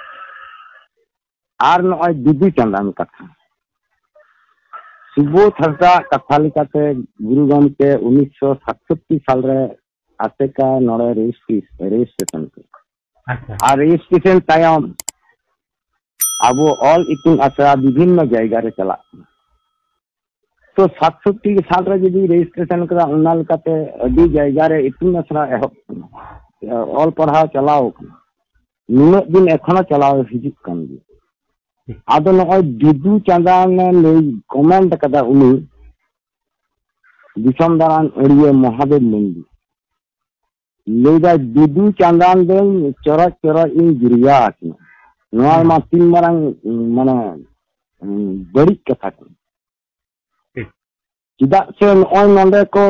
ᱟᱨ ᱱᱚᱜᱼᱚᱭ ᱵᱤᱫᱩ ᱪᱟᱸᱫᱟᱱ ᱠᱟᱛᱷᱟ, ᱥᱩᱵᱳᱫᱷ ᱦᱟᱸᱥᱫᱟ ᱠᱟᱛᱷᱟ ᱞᱮᱠᱟᱛᱮ ᱜᱩᱨᱩ ᱜᱚᱢᱠᱮ ᱩᱱᱤᱥᱥᱚ ᱥᱟᱛᱥᱚᱴᱴᱤ ᱥᱟᱞᱨᱮ ᱟᱥᱮᱠᱟ ᱱᱚᱰᱮ ᱨᱮᱡᱤᱥᱴᱨᱮᱥ-, ᱨᱮᱡᱤᱥᱴᱨᱮᱥᱚᱱ ᱠᱮᱫᱟ᱾ ᱟᱪᱪᱷᱟ᱾ ᱟᱨ ᱨᱮᱡᱤᱥᱴᱨᱮᱥᱚᱱ ᱛᱟᱭᱚᱢ ᱟᱵᱚ ᱚᱞ ᱤᱛᱩᱱ ᱟᱥᱲᱟ ᱵᱤᱵᱷᱤᱱᱱᱚ ᱡᱟᱭᱜᱟ ᱨᱮ ᱪᱟᱞᱟᱜ ᱠᱟᱱᱟ᱾ ᱛᱚ ᱥᱟᱛᱥᱚᱴᱴᱤ ᱥᱟᱞ ᱨᱮ ᱡᱩᱫᱤ ᱨᱮᱡᱤᱥᱴᱨᱮᱥᱚᱱ ᱠᱟᱫᱟ, ᱚᱱᱟ ᱞᱮᱠᱟᱛᱮ ᱟᱹᱰᱤ ᱡᱟᱭᱜᱟ ᱨᱮ ᱤᱛᱩᱱ ᱟᱥᱲᱟ ᱮᱦᱚᱵ ᱠᱟᱱᱟ, ᱚᱞ ᱯᱟᱲᱦᱟᱣ ᱪᱟᱞᱟᱣ ᱠᱟᱱᱟ, ᱱᱩᱱᱟᱹᱜ ᱫᱤᱱ ᱮᱠᱷᱚᱱᱚ ᱪᱟᱞᱟᱣ ᱦᱤᱡᱩᱜ ᱠᱟᱱ ᱜᱮᱭᱟ᱾ ᱟᱫᱚ ᱱᱚᱜᱼᱚᱭ ᱵᱤᱫᱩ ᱪᱟᱸᱫᱟᱱᱮ ᱞᱟᱹᱭ ᱠᱚᱢᱮᱱᱴ ᱠᱟᱫᱟ ᱩᱱᱤ ᱫᱤᱥᱚᱢ ᱫᱟᱬᱟᱱ ᱟᱹᱲᱤᱭᱟᱹ ᱢᱚᱦᱟᱫᱮᱵ ᱢᱟᱱᱰᱤ, ᱞᱟᱹᱭᱫᱟᱭ, "ᱵᱤᱫᱩ ᱪᱟᱸᱫᱟᱱ ᱫᱚᱧ ᱪᱚᱨᱚᱡ ᱪᱚᱨᱚᱡ ᱤᱧ ᱜᱤᱨᱭᱟ ᱟᱠᱤᱱᱟ᱾ ᱱᱚᱣᱟ ᱦᱩᱸ᱾ ᱢᱟ ᱛᱤᱱ ᱢᱟᱨᱟᱝ, ᱢᱟᱱᱮ, ᱩᱸ, ᱵᱟᱹᱲᱤᱡ ᱠᱟᱛᱷᱟ ᱠᱟᱱᱟ᱾ ᱴᱷᱤᱠ᱾ ᱪᱮᱫᱟᱜ ᱥᱮ ᱱᱚᱜᱼᱚᱭ ᱱᱚᱰᱮ ᱠᱚ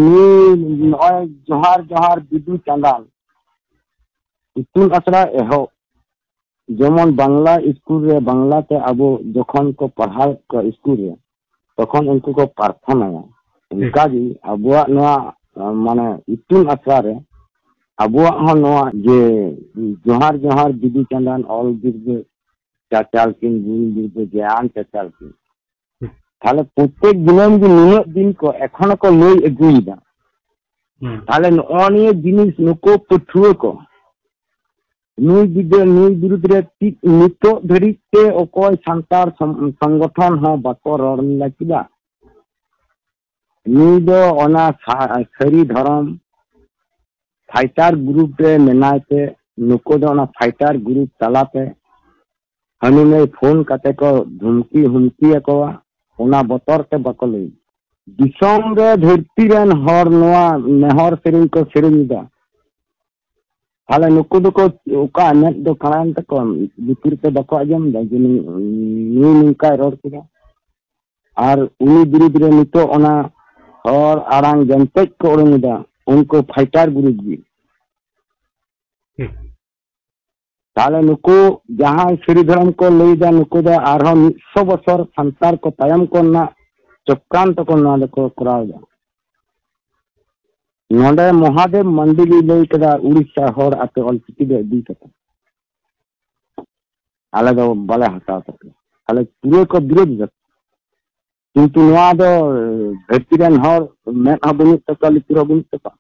ᱱᱩᱭ ᱱᱚᱜᱼᱚᱭ ᱡᱚᱦᱟᱨ ᱡᱚᱦᱟᱨ ᱵᱤᱫᱩ ᱪᱟᱸᱫᱟᱱ ᱤᱛᱩᱱ ᱟᱥᱲᱟ ᱮᱦᱚᱵ, ᱡᱮᱢᱚᱱ ᱵᱟᱝᱞᱟ ᱤᱥᱠᱩᱞ ᱨᱮ ᱵᱟᱝᱞᱟ ᱛᱮ ᱟᱵᱚ ᱡᱚᱠᱷᱚᱱ ᱠᱚ ᱯᱟᱲᱦᱟᱣᱮᱫ ᱠᱚᱣᱟ ᱤᱥᱠᱩᱞ ᱨᱮ, ᱛᱚᱠᱷᱚᱱ ᱩᱱᱠᱩ ᱠᱚ ᱯᱨᱟᱨᱛᱷᱚᱱᱟᱭᱟ᱾ ᱚᱱᱠᱟᱜᱮ ᱟᱵᱚᱣᱟᱜ ᱱᱚᱣᱟ, ᱢᱟᱱᱮ, ᱤᱛᱩᱱ ᱟᱥᱲᱟ ᱨᱮ ᱟᱵᱚᱣᱟᱜ ᱦᱚᱸ ᱱᱚᱣᱟ ᱡᱮ ᱡᱚᱦᱟᱨ ᱡᱚᱦᱟᱨ ᱵᱤᱫᱩ ᱪᱟᱸᱫᱟᱱ ᱚᱞ ᱵᱤᱨᱫᱟᱹ ᱪᱟᱪᱟᱞ ᱠᱤᱱ, ᱜᱩᱨᱩ ᱵᱤᱨᱫᱟᱹ ᱜᱮᱭᱟᱱ ᱪᱟᱪᱟᱞ ᱠᱤᱱ", ᱛᱟᱦᱞᱮ ᱯᱨᱚᱛᱮᱠ ᱫᱤᱱᱟᱹᱢ ᱜᱮ ᱱᱩᱱᱟᱹᱜ ᱫᱤᱱ ᱠᱚ ᱮᱠᱷᱚᱱ ᱦᱚᱸᱠᱚ ᱞᱟᱹᱭ ᱟᱹᱜᱩᱭᱮᱫᱟ᱾ ᱦᱩᱸ᱾ ᱛᱟᱦᱞᱮ ᱱᱚᱜᱼᱚ ᱱᱤᱭᱟᱹ ᱡᱤᱱᱤᱥ ᱱᱩᱠᱩ ᱯᱟᱹᱴᱷᱩᱣᱟᱹ ᱠᱚ ᱱᱩᱭ ᱵᱤᱫᱟᱹ-, ᱱᱩᱭ ᱵᱤᱨᱩᱫᱽ ᱨᱮ ᱛᱤ-, ᱱᱤᱛᱚᱜ ᱫᱷᱟᱹᱨᱤᱡ ᱛᱮ ᱚᱠᱚᱭ ᱥᱟᱱᱛᱟᱲ ᱥᱚᱝ-, ᱥᱚᱝᱜᱚᱴᱷᱚᱱ ᱦᱚᱸ ᱵᱟᱠᱚ ᱨᱚᱲ ᱞᱮᱫᱟ᱾ ᱪᱮᱫᱟᱜ? ᱱᱩᱭ ᱫᱚ ᱚᱱᱟ ᱥᱟ-, ᱥᱟᱹᱨᱤ ᱫᱷᱚᱨᱚᱢ ᱯᱷᱟᱭᱴᱟᱨ ᱜᱨᱩᱯ ᱨᱮ ᱢᱮᱱᱟᱭ ᱛᱮ, ᱱᱩᱠᱩ ᱫᱚ ᱚᱱᱟ ᱯᱷᱟᱭᱴᱟᱨ ᱜᱨᱩᱯ ᱛᱟᱞᱟᱛᱮ ᱦᱟᱹᱱᱤ ᱱᱟᱹᱭ ᱯᱷᱳᱱ ᱠᱟᱛᱮ ᱠᱚ ᱫᱷᱩᱢᱠᱤ ᱦᱩᱢᱠᱤ ᱟᱠᱚᱣᱟ, ᱚᱱᱟ ᱵᱚᱛᱚᱨ ᱛᱮ ᱵᱟᱠᱚ ᱞᱟᱹᱭ᱾ ᱫᱤᱥᱚᱢ ᱨᱮ ᱫᱷᱟᱹᱨᱛᱤ ᱨᱮᱱ ᱦᱚᱲ ᱱᱚᱣᱟ ᱱᱮᱦᱚᱨ ᱥᱮᱨᱮᱧ ᱠᱚ ᱥᱮᱨᱮᱧ ᱮᱫᱟ, ᱛᱟᱦᱞᱮ ᱱᱩᱠᱩ ᱫᱚᱠᱚ ᱚᱠᱟ ᱢᱮᱫ ᱫᱚ ᱠᱟᱬᱟᱭᱮᱱ ᱛᱟᱠᱚᱣᱟ, ᱞᱩᱛᱩᱨ ᱛᱮ ᱵᱟᱠᱚ ᱟᱸᱡᱚᱢ ᱮᱫᱟ ᱡᱮ ᱱᱩᱭ, ᱱᱩᱭ ᱱᱚᱝᱠᱟᱭ ᱨᱚᱲ ᱠᱮᱫᱟ? ᱟᱨ ᱩᱱᱤ ᱵᱤᱨᱩᱫᱽ ᱨᱮ ᱱᱤᱛᱚᱜ ᱚᱱᱟ ᱦᱚᱲ ᱟᱲᱟᱝ ᱡᱮᱱᱛᱮᱡ ᱠᱚ ᱩᱰᱩᱝ ᱮᱫᱟ, ᱩᱱᱠᱩ ᱯᱷᱟᱭᱴᱟᱨ ᱜᱨᱩᱯ ᱜᱮ᱾ ᱴᱷᱤᱠ᱾ ᱛᱟᱦᱞᱮ ᱱᱩᱠᱩ ᱡᱟᱦᱟᱸᱭ ᱥᱟᱹᱨᱤ ᱫᱷᱚᱨᱚᱢ ᱠᱚ ᱞᱟᱹᱭ ᱮᱫᱟ, ᱱᱩᱠᱩ ᱫᱚ ᱟᱨᱦᱚᱸ ᱢᱤᱫ ᱥᱚ ᱵᱚᱪᱷᱚᱨ ᱥᱟᱱᱛᱟᱲ ᱠᱚ ᱛᱟᱭᱚᱢ ᱠᱚ ᱨᱮᱱᱟᱜ ᱪᱚᱠᱨᱟᱱᱛᱚ ᱠᱚ ᱱᱚᱣᱟ ᱫᱚᱠᱚ ᱠᱚᱨᱟᱣ ᱮᱫᱟ᱾ ᱱᱚᱰᱮ ᱢᱚᱦᱟᱫᱮᱵ ᱢᱟᱱᱰᱤ ᱞᱟᱹᱭ ᱠᱮᱫᱟ, "ᱩᱲᱤᱥᱥᱟ ᱦᱚᱲ ᱟᱯᱮ ᱚᱞᱪᱤᱠᱤ ᱫᱚ ᱤᱫᱤ ᱠᱟᱛᱮ ᱟᱞᱮ ᱫᱚ ᱵᱟᱞᱮ ᱦᱟᱛᱟᱣ ᱛᱟᱯᱮᱭᱟ", ᱛᱟᱦᱞᱮ ᱯᱩᱨᱟᱹ ᱠᱚ ᱵᱤᱨᱳᱫ ᱮᱫᱟ᱾ ᱠᱤᱱᱛᱩ ᱱᱚᱣᱟ ᱫᱚ ᱫᱷᱟᱹᱨᱛᱤ ᱨᱮᱱ ᱦᱚᱲ ᱢᱮᱫ ᱦᱚᱸ ᱵᱟᱹᱱᱩᱜ ᱛᱟᱠᱚᱣᱟ, ᱞᱩᱛᱩᱨ ᱦᱚᱸ ᱵᱟᱹᱱᱩᱜ ᱛᱟᱠᱚᱣᱟ᱾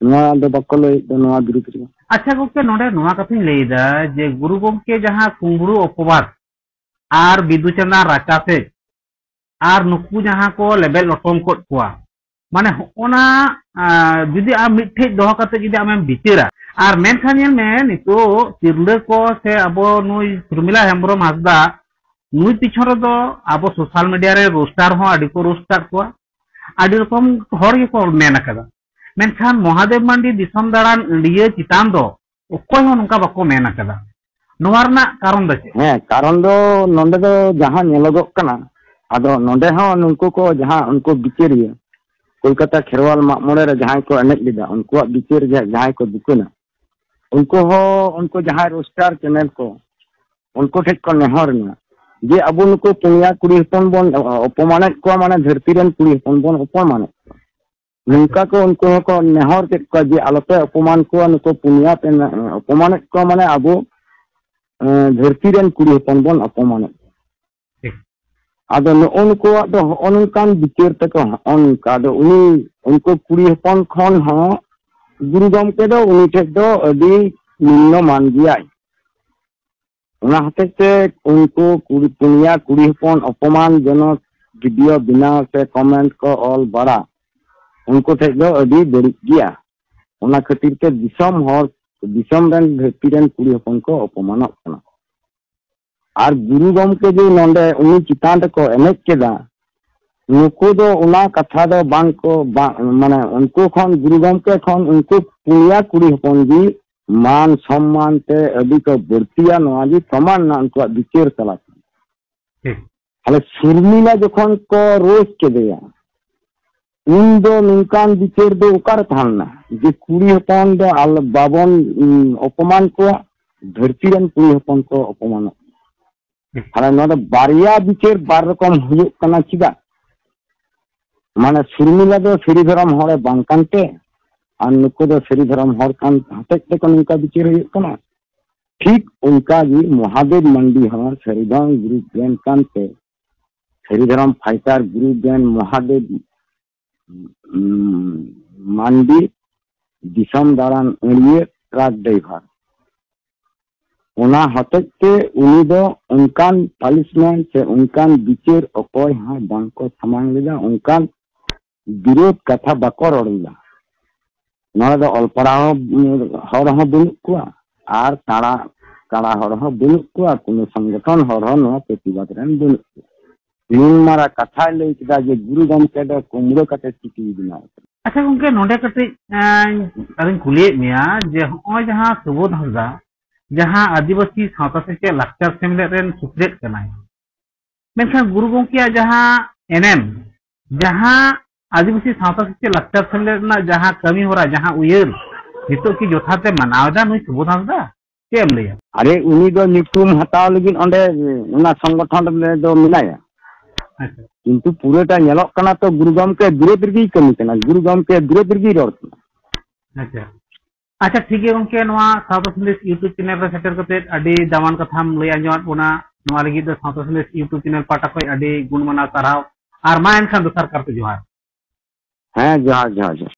ᱱᱚᱣᱟ ᱫᱚ ᱵᱟᱠᱚ ᱞᱟᱹᱭᱮᱫ ᱫᱚ ᱱᱚᱣᱟ ᱵᱤᱨᱩᱫᱽ ᱨᱮ᱾ ᱟᱪᱪᱷᱟ ᱜᱚᱢᱠᱮ, ᱱᱚᱰᱮ ᱱᱚᱣᱟ ᱠᱟᱛᱷᱟᱧ ᱞᱟᱹᱭᱫᱟ ᱡᱮ ᱜᱩᱨᱩ ᱜᱚᱢᱠᱮ ᱡᱟᱦᱟᱸ ᱠᱩᱢᱵᱽᱲᱩ ᱚᱯᱚᱵᱟᱫ ᱟᱨ ᱵᱤᱫᱩ ᱪᱟᱸᱫᱟᱱ ᱨᱟᱪᱟ ᱥᱮᱫ ᱟᱨ ᱱᱩᱠᱩ ᱡᱟᱦᱟᱸ ᱠᱚ ᱞᱮᱵᱮᱫ ᱞᱚᱴᱚᱢ ᱠᱚᱫ ᱠᱚᱣᱟ, ᱢᱟᱱᱮ ᱦᱚᱸᱜᱼᱚ ᱱᱟ, ᱟ, ᱡᱩᱫᱤ ᱟᱢ ᱢᱤᱫᱴᱷᱮᱡ ᱫᱚᱦᱚ ᱠᱟᱛᱮ ᱡᱩᱫᱤ ᱟᱢᱮᱢ ᱵᱤᱪᱟᱹᱨᱟ, ᱟᱨ ᱢᱮᱱᱠᱷᱟᱱ ᱧᱮᱞ ᱢᱮ ᱱᱤᱛᱚᱜ ᱛᱤᱨᱞᱟᱹ ᱠᱚ ᱥᱮ ᱟᱵᱚ ᱱᱩᱭ ᱥᱩᱨᱢᱤᱞᱟ ᱦᱮᱢᱵᱨᱚᱢ ᱦᱟᱸᱥᱫᱟ, ᱱᱩᱭ ᱯᱤᱪᱷᱚᱱ ᱨᱮᱫᱚ ᱟᱵᱚ ᱥᱳᱥᱟᱞ ᱢᱤᱰᱤᱭᱟ ᱨᱮ ᱨᱳᱥᱴᱟᱨ ᱦᱚᱸ ᱟᱹᱰᱤ ᱠᱚ ᱨᱳᱥᱴ ᱟᱠᱟᱫ ᱠᱚᱣᱟ, ᱟᱹᱰᱤ ᱨᱚᱠᱚᱢ ᱦᱚᱲ ᱜᱮᱠᱚ ᱢᱮᱱ ᱟᱠᱟᱫᱟ᱾ ᱢᱮᱱᱠᱷᱟᱱ ᱢᱚᱦᱟᱫᱮᱵ ᱢᱟᱱᱰᱤ ᱫᱤᱥᱚᱢ ᱫᱟᱬᱟᱱ ᱟᱹᱲᱤᱭᱟᱹ ᱪᱮᱛᱟᱱ ᱫᱚ ᱚᱠᱚᱭ ᱦᱚᱸ ᱱᱚᱝᱠᱟ ᱵᱟᱠᱚ ᱢᱮᱱ ᱟᱠᱟᱫᱟ᱾ ᱱᱚᱣᱟ ᱨᱮᱱᱟᱜ ᱠᱟᱨᱚᱱ ᱫᱚ ᱪᱮᱫ? ᱦᱮᱸ, ᱠᱟᱨᱚᱱ ᱫᱚ ᱱᱚᱰᱮ ᱫᱚ ᱡᱟᱦᱟᱸ ᱧᱮᱞᱚᱜᱚᱜ ᱠᱟᱱᱟ, ᱟᱫᱚ ᱱᱚᱰᱮ ᱦᱚᱸ ᱱᱩᱠᱩ ᱠᱚ ᱡᱟᱦᱟᱸ ᱩᱱᱠᱩ ᱵᱤᱪᱟᱹᱨᱤᱭᱟᱹ, ᱠᱳᱞᱠᱟᱛᱟ ᱠᱷᱮᱨᱣᱟᱞ ᱢᱟᱜ ᱢᱚᱬᱮ ᱨᱮ ᱡᱟᱦᱟᱸᱭ ᱠᱚ ᱮᱱᱮᱡ ᱞᱮᱫᱟ, ᱩᱱᱠᱩᱣᱟᱜ ᱵᱤᱪᱟᱹᱨ ᱡᱟ-, ᱡᱟᱦᱟᱸᱭ ᱠᱚ ᱫᱩᱠᱟᱹᱱᱟ, ᱩᱱᱠᱩ ᱦᱚᱸ ᱩᱱᱠᱩ ᱡᱟᱦᱟᱸᱭ ᱨᱳᱥᱴᱟᱨ ᱪᱮᱱᱮᱞ ᱠᱚ, ᱩᱱᱠᱩ ᱴᱷᱮᱡ ᱠᱚ ᱱᱮᱦᱚᱨ ᱮᱱᱟ ᱡᱮ ᱟᱵᱚ ᱱᱩᱠᱩ ᱯᱩᱱᱭᱟ ᱠᱩᱲᱤ ᱦᱚᱯᱚᱱ ᱵᱚᱱ ᱚᱯᱚᱢᱟᱱᱮᱫ ᱠᱚᱣᱟ, ᱢᱟᱱᱮ ᱫᱷᱟᱹᱨᱛᱤ ᱨᱮᱱ ᱠᱩᱲᱤ ᱦᱚᱯᱚᱱ ᱵᱚᱱ ᱚᱯᱚᱢᱟᱱᱮᱫ ᱠᱚᱣᱟ᱾ ᱱᱚᱝᱠᱟ ᱠᱚ ᱩᱱᱠᱩ ᱦᱚᱸᱠᱚ ᱱᱮᱦᱚᱨ ᱠᱮᱫ ᱠᱚᱣᱟ ᱡᱮ ᱟᱞᱚᱯᱮ ᱚᱯᱚᱢᱟᱱ ᱠᱚᱣᱟ, ᱱᱩᱠᱩ ᱯᱩᱱᱭᱟ ᱯᱮ ᱚᱯᱚᱢᱟᱱᱮᱫ ᱠᱚᱣᱟ, ᱢᱟᱱᱮ ᱟᱵᱚ, ᱮᱸ, ᱫᱷᱟᱹᱨᱛᱤ ᱨᱮᱱ ᱠᱩᱲᱤ ᱦᱚᱯᱚᱱ ᱵᱚᱱ ᱚᱯᱚᱢᱟᱱᱮᱫ ᱠᱚᱣᱟ᱾ ᱴᱷᱤᱠ᱾ ᱟᱫᱚ ᱱᱩᱜᱼᱩ ᱱᱩᱠᱩᱣᱟᱜ ᱫᱚ ᱦᱚᱸᱜᱼᱚ ᱱᱚᱝᱠᱟᱱ ᱵᱤᱪᱟᱹᱨ ᱛᱟᱠᱚ, ᱦᱚᱸᱜᱼᱚ ᱱᱚᱝᱠᱟ᱾ ᱟᱫᱚ ᱩᱱᱤ, ᱩᱱᱠᱩ ᱠᱩᱲᱤ ᱦᱚᱯᱚᱱ ᱠᱷᱚᱱ ᱦᱚᱸ ᱜᱩᱨᱩ ᱜᱚᱢᱠᱮ ᱫᱚ ᱩᱱᱤ ᱴᱷᱮᱡ ᱫᱚ ᱟᱹᱰᱤ ᱱᱤᱢᱱᱚ ᱢᱟᱱ ᱜᱮᱭᱟᱭ᱾ ᱚᱱᱟ ᱦᱚᱛᱮᱡ ᱛᱮ ᱩᱱᱠᱩ ᱠᱩᱲᱤ, ᱯᱩᱱᱭᱟ ᱠᱩᱲᱤ ᱦᱚᱯᱚᱱ ᱚᱯᱚᱢᱟᱱ ᱡᱚᱱᱚᱠ ᱵᱷᱤᱰᱤᱭᱳ ᱵᱮᱱᱟᱣ ᱥᱮ ᱠᱚᱢᱮᱱᱴ ᱠᱚ ᱚᱞ ᱵᱟᱲᱟ, ᱩᱱᱠᱩ ᱴᱷᱮᱡ ᱫᱚ ᱟᱹᱰᱤ ᱵᱟᱹᱲᱤᱡ ᱜᱮᱭᱟ᱾ ᱚᱱᱟ ᱠᱷᱟᱹᱛᱤᱨ ᱛᱮ ᱫᱤᱥᱚᱢ ᱦᱚᱲ, ᱫᱤᱥᱚᱢ ᱨᱮᱱ ᱫᱷᱟᱹᱨᱛᱤ ᱨᱮᱱ ᱠᱩᱲᱤ ᱦᱚᱯᱚᱱ ᱠᱚ ᱚᱯᱚᱢᱟᱱᱚᱜ ᱠᱟᱱᱟ᱾ ᱟᱨ ᱜᱩᱨᱩ ᱜᱚᱢᱠᱮ ᱡᱮ ᱱᱚᱰᱮ ᱩᱱᱤ ᱪᱮᱛᱟᱱ ᱨᱮᱠᱚ ᱮᱱᱮᱡ ᱠᱮᱫᱟ, ᱱᱩᱠᱩ ᱫᱚ ᱚᱱᱟ ᱠᱟᱛᱷᱟ ᱫᱚ ᱵᱟᱝ ᱠᱚ, ᱵᱟᱝ, ᱢᱟᱱᱮ ᱩᱱᱠᱩ ᱠᱷᱚᱱ, ᱜᱩᱨᱩ ᱜᱚᱢᱠᱮ ᱠᱷᱚᱱ ᱩᱱᱠᱩ ᱯᱩᱱᱭᱟ ᱠᱩᱲᱤ ᱦᱚᱯᱚᱱ ᱜᱮ ᱢᱟᱱ ᱥᱚᱢᱢᱟᱱ ᱛᱮ ᱟᱹᱰᱤ ᱠᱚ ᱵᱟᱹᱲᱛᱤᱭᱟ, ᱱᱚᱣᱟ ᱜᱮ ᱯᱨᱚᱢᱟᱱ ᱮᱱᱟ ᱩᱱᱠᱩᱣᱟᱜ ᱵᱤᱪᱟᱹᱨ ᱛᱟᱞᱟᱛᱮ᱾ ᱴᱷᱤᱠ᱾ ᱛᱟᱦᱞᱮ ᱥᱩᱨᱢᱤᱞᱟ ᱡᱚᱠᱷᱚᱱ ᱠᱚ ᱨᱳᱥᱴ ᱠᱮᱫᱮᱭᱟ, ᱩᱱ ᱫᱚ ᱱᱚᱝᱠᱟᱱ ᱵᱤᱪᱟᱹᱨ ᱫᱚ ᱚᱠᱟᱨᱮ ᱛᱟᱦᱮᱸ ᱞᱮᱱᱟ ᱡᱮ ᱠᱩᱲᱤ ᱦᱚᱯᱚᱱ ᱫᱚ ᱟᱞ-, ᱵᱟᱵᱚᱱ, ᱩᱢ, ᱚᱯᱚᱢᱟᱱ ᱠᱚᱣᱟ, ᱫᱷᱟᱹᱨᱛᱤ ᱨᱮᱱ ᱠᱩᱲᱤ ᱦᱚᱯᱚᱱ ᱠᱚ ᱚᱯᱚᱢᱟᱱᱚᱜ? ᱛᱟᱦᱞᱮ ᱱᱚᱣᱟ ᱫᱚ ᱵᱟᱨᱭᱟ ᱵᱤᱪᱟᱹᱨ ᱵᱟᱨ ᱨᱚᱠᱚᱢ ᱦᱩᱭᱩᱜ ᱠᱟᱱᱟ᱾ ᱪᱮᱫᱟᱜ? ᱢᱟᱱᱮ ᱥᱩᱨᱢᱤᱞᱟ ᱫᱚ ᱥᱟᱹᱨᱤ ᱫᱷᱚᱨᱚᱢ ᱦᱚᱲᱮ ᱵᱟᱝ ᱠᱟᱱᱛᱮ, ᱟᱨ ᱱᱩᱠᱩ ᱫᱚ ᱥᱟᱹᱨᱤ ᱫᱷᱚᱨᱚᱢ ᱦᱚᱲ ᱠᱟᱱ ᱦᱚᱛᱮᱡ ᱛᱮᱠᱚ ᱱᱚᱝᱠᱟ ᱵᱤᱪᱟᱹᱨ ᱦᱩᱭᱩᱜ ᱠᱟᱱᱟ᱾ ᱴᱷᱤᱠ ᱚᱱᱠᱟ ᱜᱮ ᱢᱚᱦᱟᱫᱮᱵ ᱢᱟᱱᱰᱤ ᱦᱚᱸ ᱥᱟᱹᱨᱤ ᱫᱷᱚᱨᱚᱢ ᱜᱩᱨᱩ ᱜᱮᱭᱟᱱ ᱠᱟᱱᱛᱮ ᱦᱮᱨᱤ ᱫᱷᱚᱨᱚᱢ ᱯᱷᱟᱭᱴᱟᱨ ᱜᱩᱨᱩ ᱜᱮᱱ ᱢᱚᱦᱟᱫᱮᱵ, ᱩᱸ, ᱢᱟᱱᱰᱤ, ᱫᱤᱥᱚᱢ ᱫᱟᱬᱟᱱ ᱟᱹᱲᱤᱭᱟᱹ ᱴᱨᱟᱠ ᱰᱨᱟᱭᱵᱷᱟᱨ᱾ ᱚᱱᱟ ᱦᱚᱛᱮᱡ ᱛᱮ ᱩᱱᱤ ᱫᱚ ᱚᱱᱠᱟᱱ ᱯᱟᱱᱤᱥᱢᱮᱱᱴ ᱥᱮ ᱚᱱᱠᱟᱱ ᱵᱤᱪᱟᱹᱨ ᱚᱠᱚᱭ ᱦᱚᱸ ᱵᱟᱝ ᱠᱚ ᱥᱟᱢᱟᱝ ᱞᱮᱫᱟ, ᱚᱱᱠᱟᱱ ᱵᱤᱨᱳᱫᱷ ᱠᱟᱛᱷᱟ ᱵᱟᱠᱚ ᱨᱚᱲ ᱞᱮᱫᱟ᱾ ᱱᱚᱰᱮ ᱫᱚ ᱚᱞ ᱯᱟᱲᱦᱟᱣ ᱦᱚᱸ, ᱦᱚᱲ ᱦᱚᱸ ᱵᱟᱹᱱᱩᱜ ᱠᱚᱣᱟ ᱟᱨ ᱠᱟᱬᱟ, ᱠᱟᱬᱟ ᱦᱚᱲ ᱦᱚᱸ ᱵᱟᱹᱱᱩᱜ ᱠᱚᱣᱟ, ᱠᱳᱱᱳ ᱥᱚᱝᱜᱚᱴᱷᱚᱱ ᱦᱚᱲ ᱦᱚᱸ ᱱᱚᱣᱟ ᱯᱨᱚᱛᱤᱵᱟᱫ ᱨᱮᱱ ᱵᱟᱹᱱᱩᱜ ᱠᱚᱣᱟ᱾ ᱱᱩᱱ ᱢᱟᱨᱟ ᱠᱟᱛᱷᱟᱭ ᱞᱟᱹᱭ ᱠᱮᱫᱟ ᱡᱮ ᱜᱩᱨᱩ ᱜᱚᱢᱠᱮ ᱫᱚ ᱠᱩᱢᱲᱟᱹ ᱠᱟᱛᱮ ᱪᱤᱴᱷᱤᱭ ᱵᱮᱱᱟᱣ ᱠᱟᱫᱟ᱾ ᱟᱪᱪᱷᱟ ᱜᱚᱢᱠᱮ, ᱱᱚᱰᱮ ᱠᱟᱹᱴᱤᱡ, ᱮᱸ, ᱟᱨᱤᱧ ᱠᱩᱞᱤᱭᱮᱫ ᱢᱮᱭᱟ ᱡᱮ ᱦᱚᱸᱜᱼᱚᱭ ᱡᱟᱦᱟᱸ ᱥᱩᱵᱳᱫᱷ ᱦᱟᱸᱥᱫᱟ, ᱡᱟᱦᱟᱸ ᱟᱹᱫᱤᱵᱟᱹᱥᱤ ᱥᱟᱶᱛᱟ ᱥᱮᱪᱮᱫ ᱞᱟᱠᱪᱟᱨ ᱥᱮᱢᱞᱮᱫ ᱨᱮᱱ ᱥᱩᱛᱨᱮᱫ ᱠᱟᱱᱟᱭ, ᱢᱮᱱᱠᱷᱟᱱ ᱜᱩᱨᱩ ᱜᱚᱢᱠᱮᱭᱟᱜ ᱡᱟᱦᱟᱸ ᱮᱱᱮᱢ, ᱡᱟᱦᱟᱸ ᱟᱹᱫᱤᱵᱟᱹᱥᱤ ᱥᱟᱶᱛᱟ ᱥᱮᱪᱮᱫ ᱞᱟᱠᱪᱟᱨ ᱥᱮᱢᱞᱮᱫ ᱨᱮᱱᱟᱜ ᱡᱟᱦᱟᱸ ᱠᱟᱹᱢᱤ ᱦᱚᱨᱟ, ᱡᱟᱦᱟᱸ ᱩᱭᱦᱟᱹᱨ, ᱱᱤᱛᱚᱜ ᱠᱤ ᱡᱚᱛᱷᱟᱛ ᱮ ᱢᱟᱱᱟᱣ ᱮᱫᱟ ᱱᱩᱭ ᱥᱩᱵᱳᱫᱷ ᱦᱟᱸᱥᱫᱟ? ᱪᱮᱫ ᱮᱢ ᱞᱟᱹᱭᱟ? ᱟᱨᱮ, ᱩᱱᱤ ᱫᱚ ᱧᱩᱛᱩᱢ ᱦᱟᱛᱟᱣ ᱞᱟᱹᱜᱤᱫ ᱚᱸᱰᱮ ᱚᱱᱟ ᱥᱚᱝᱜᱚᱴᱷᱚᱱ ᱨᱮ ᱫᱚ ᱢᱮᱱᱟᱭᱟ, ᱟᱪᱪᱷᱟ᱾ ᱠᱤᱱᱛᱩ ᱯᱩᱨᱟᱹᱴᱟ ᱧᱮᱞᱚᱜ ᱠᱟᱱᱟ ᱛᱚ ᱜᱩᱨᱩ ᱜᱚᱢᱠᱮ ᱵᱤᱨᱳᱫᱷ ᱨᱮᱜᱮᱭ ᱠᱟᱹᱢᱤ ᱠᱟᱱᱟ, ᱜᱩᱨᱩ ᱜᱚᱢᱠᱮ ᱵᱤᱨᱳᱫᱷ ᱨᱮᱜᱮᱭ ᱨᱚᱲ ᱠᱟᱱᱟ᱾ ᱟᱪᱪᱷᱟ, ᱟᱪᱪᱷᱟ, ᱴᱷᱤᱠ ᱜᱮᱭᱟ ᱜᱚᱢᱠᱮ, ᱱᱚᱣᱟ ᱥᱟᱶᱛᱟ ᱥᱟᱸᱫᱮᱥ YouTube ᱪᱮᱱᱮᱞ ᱨᱮ ᱥᱮᱴᱮᱨ ᱠᱟᱛᱮ ᱟᱹᱰᱤ ᱫᱟᱢᱟᱱ ᱠᱟᱛᱷᱟᱢ ᱞᱟᱹᱭ ᱟᱸᱡᱚᱢᱟᱫ ᱵᱚᱱᱟ᱾ ᱱᱚᱣᱟ ᱞᱟᱹᱜᱤᱫ ᱫᱚ ᱥᱟᱶᱛᱟ ᱥᱟᱸᱫᱮᱥ YouTube ᱪᱮᱱᱮᱞ ᱯᱟᱦᱴᱟ ᱠᱷᱚᱱ ᱟᱹᱰᱤ ᱜᱩᱱ ᱢᱟᱱᱟᱣ ᱥᱟᱨᱦᱟᱣ᱾ ᱟᱨ ᱢᱟ ᱮᱱᱠᱷᱟᱱ ᱫᱚᱥᱟᱨ ᱠᱟᱨᱛᱮ ᱡᱚᱦᱟᱨ᱾ ᱦᱮᱸ, ᱡᱚᱦᱟᱨ, ᱡᱚᱦᱟᱨ, ᱡᱚᱦᱟᱨ᱾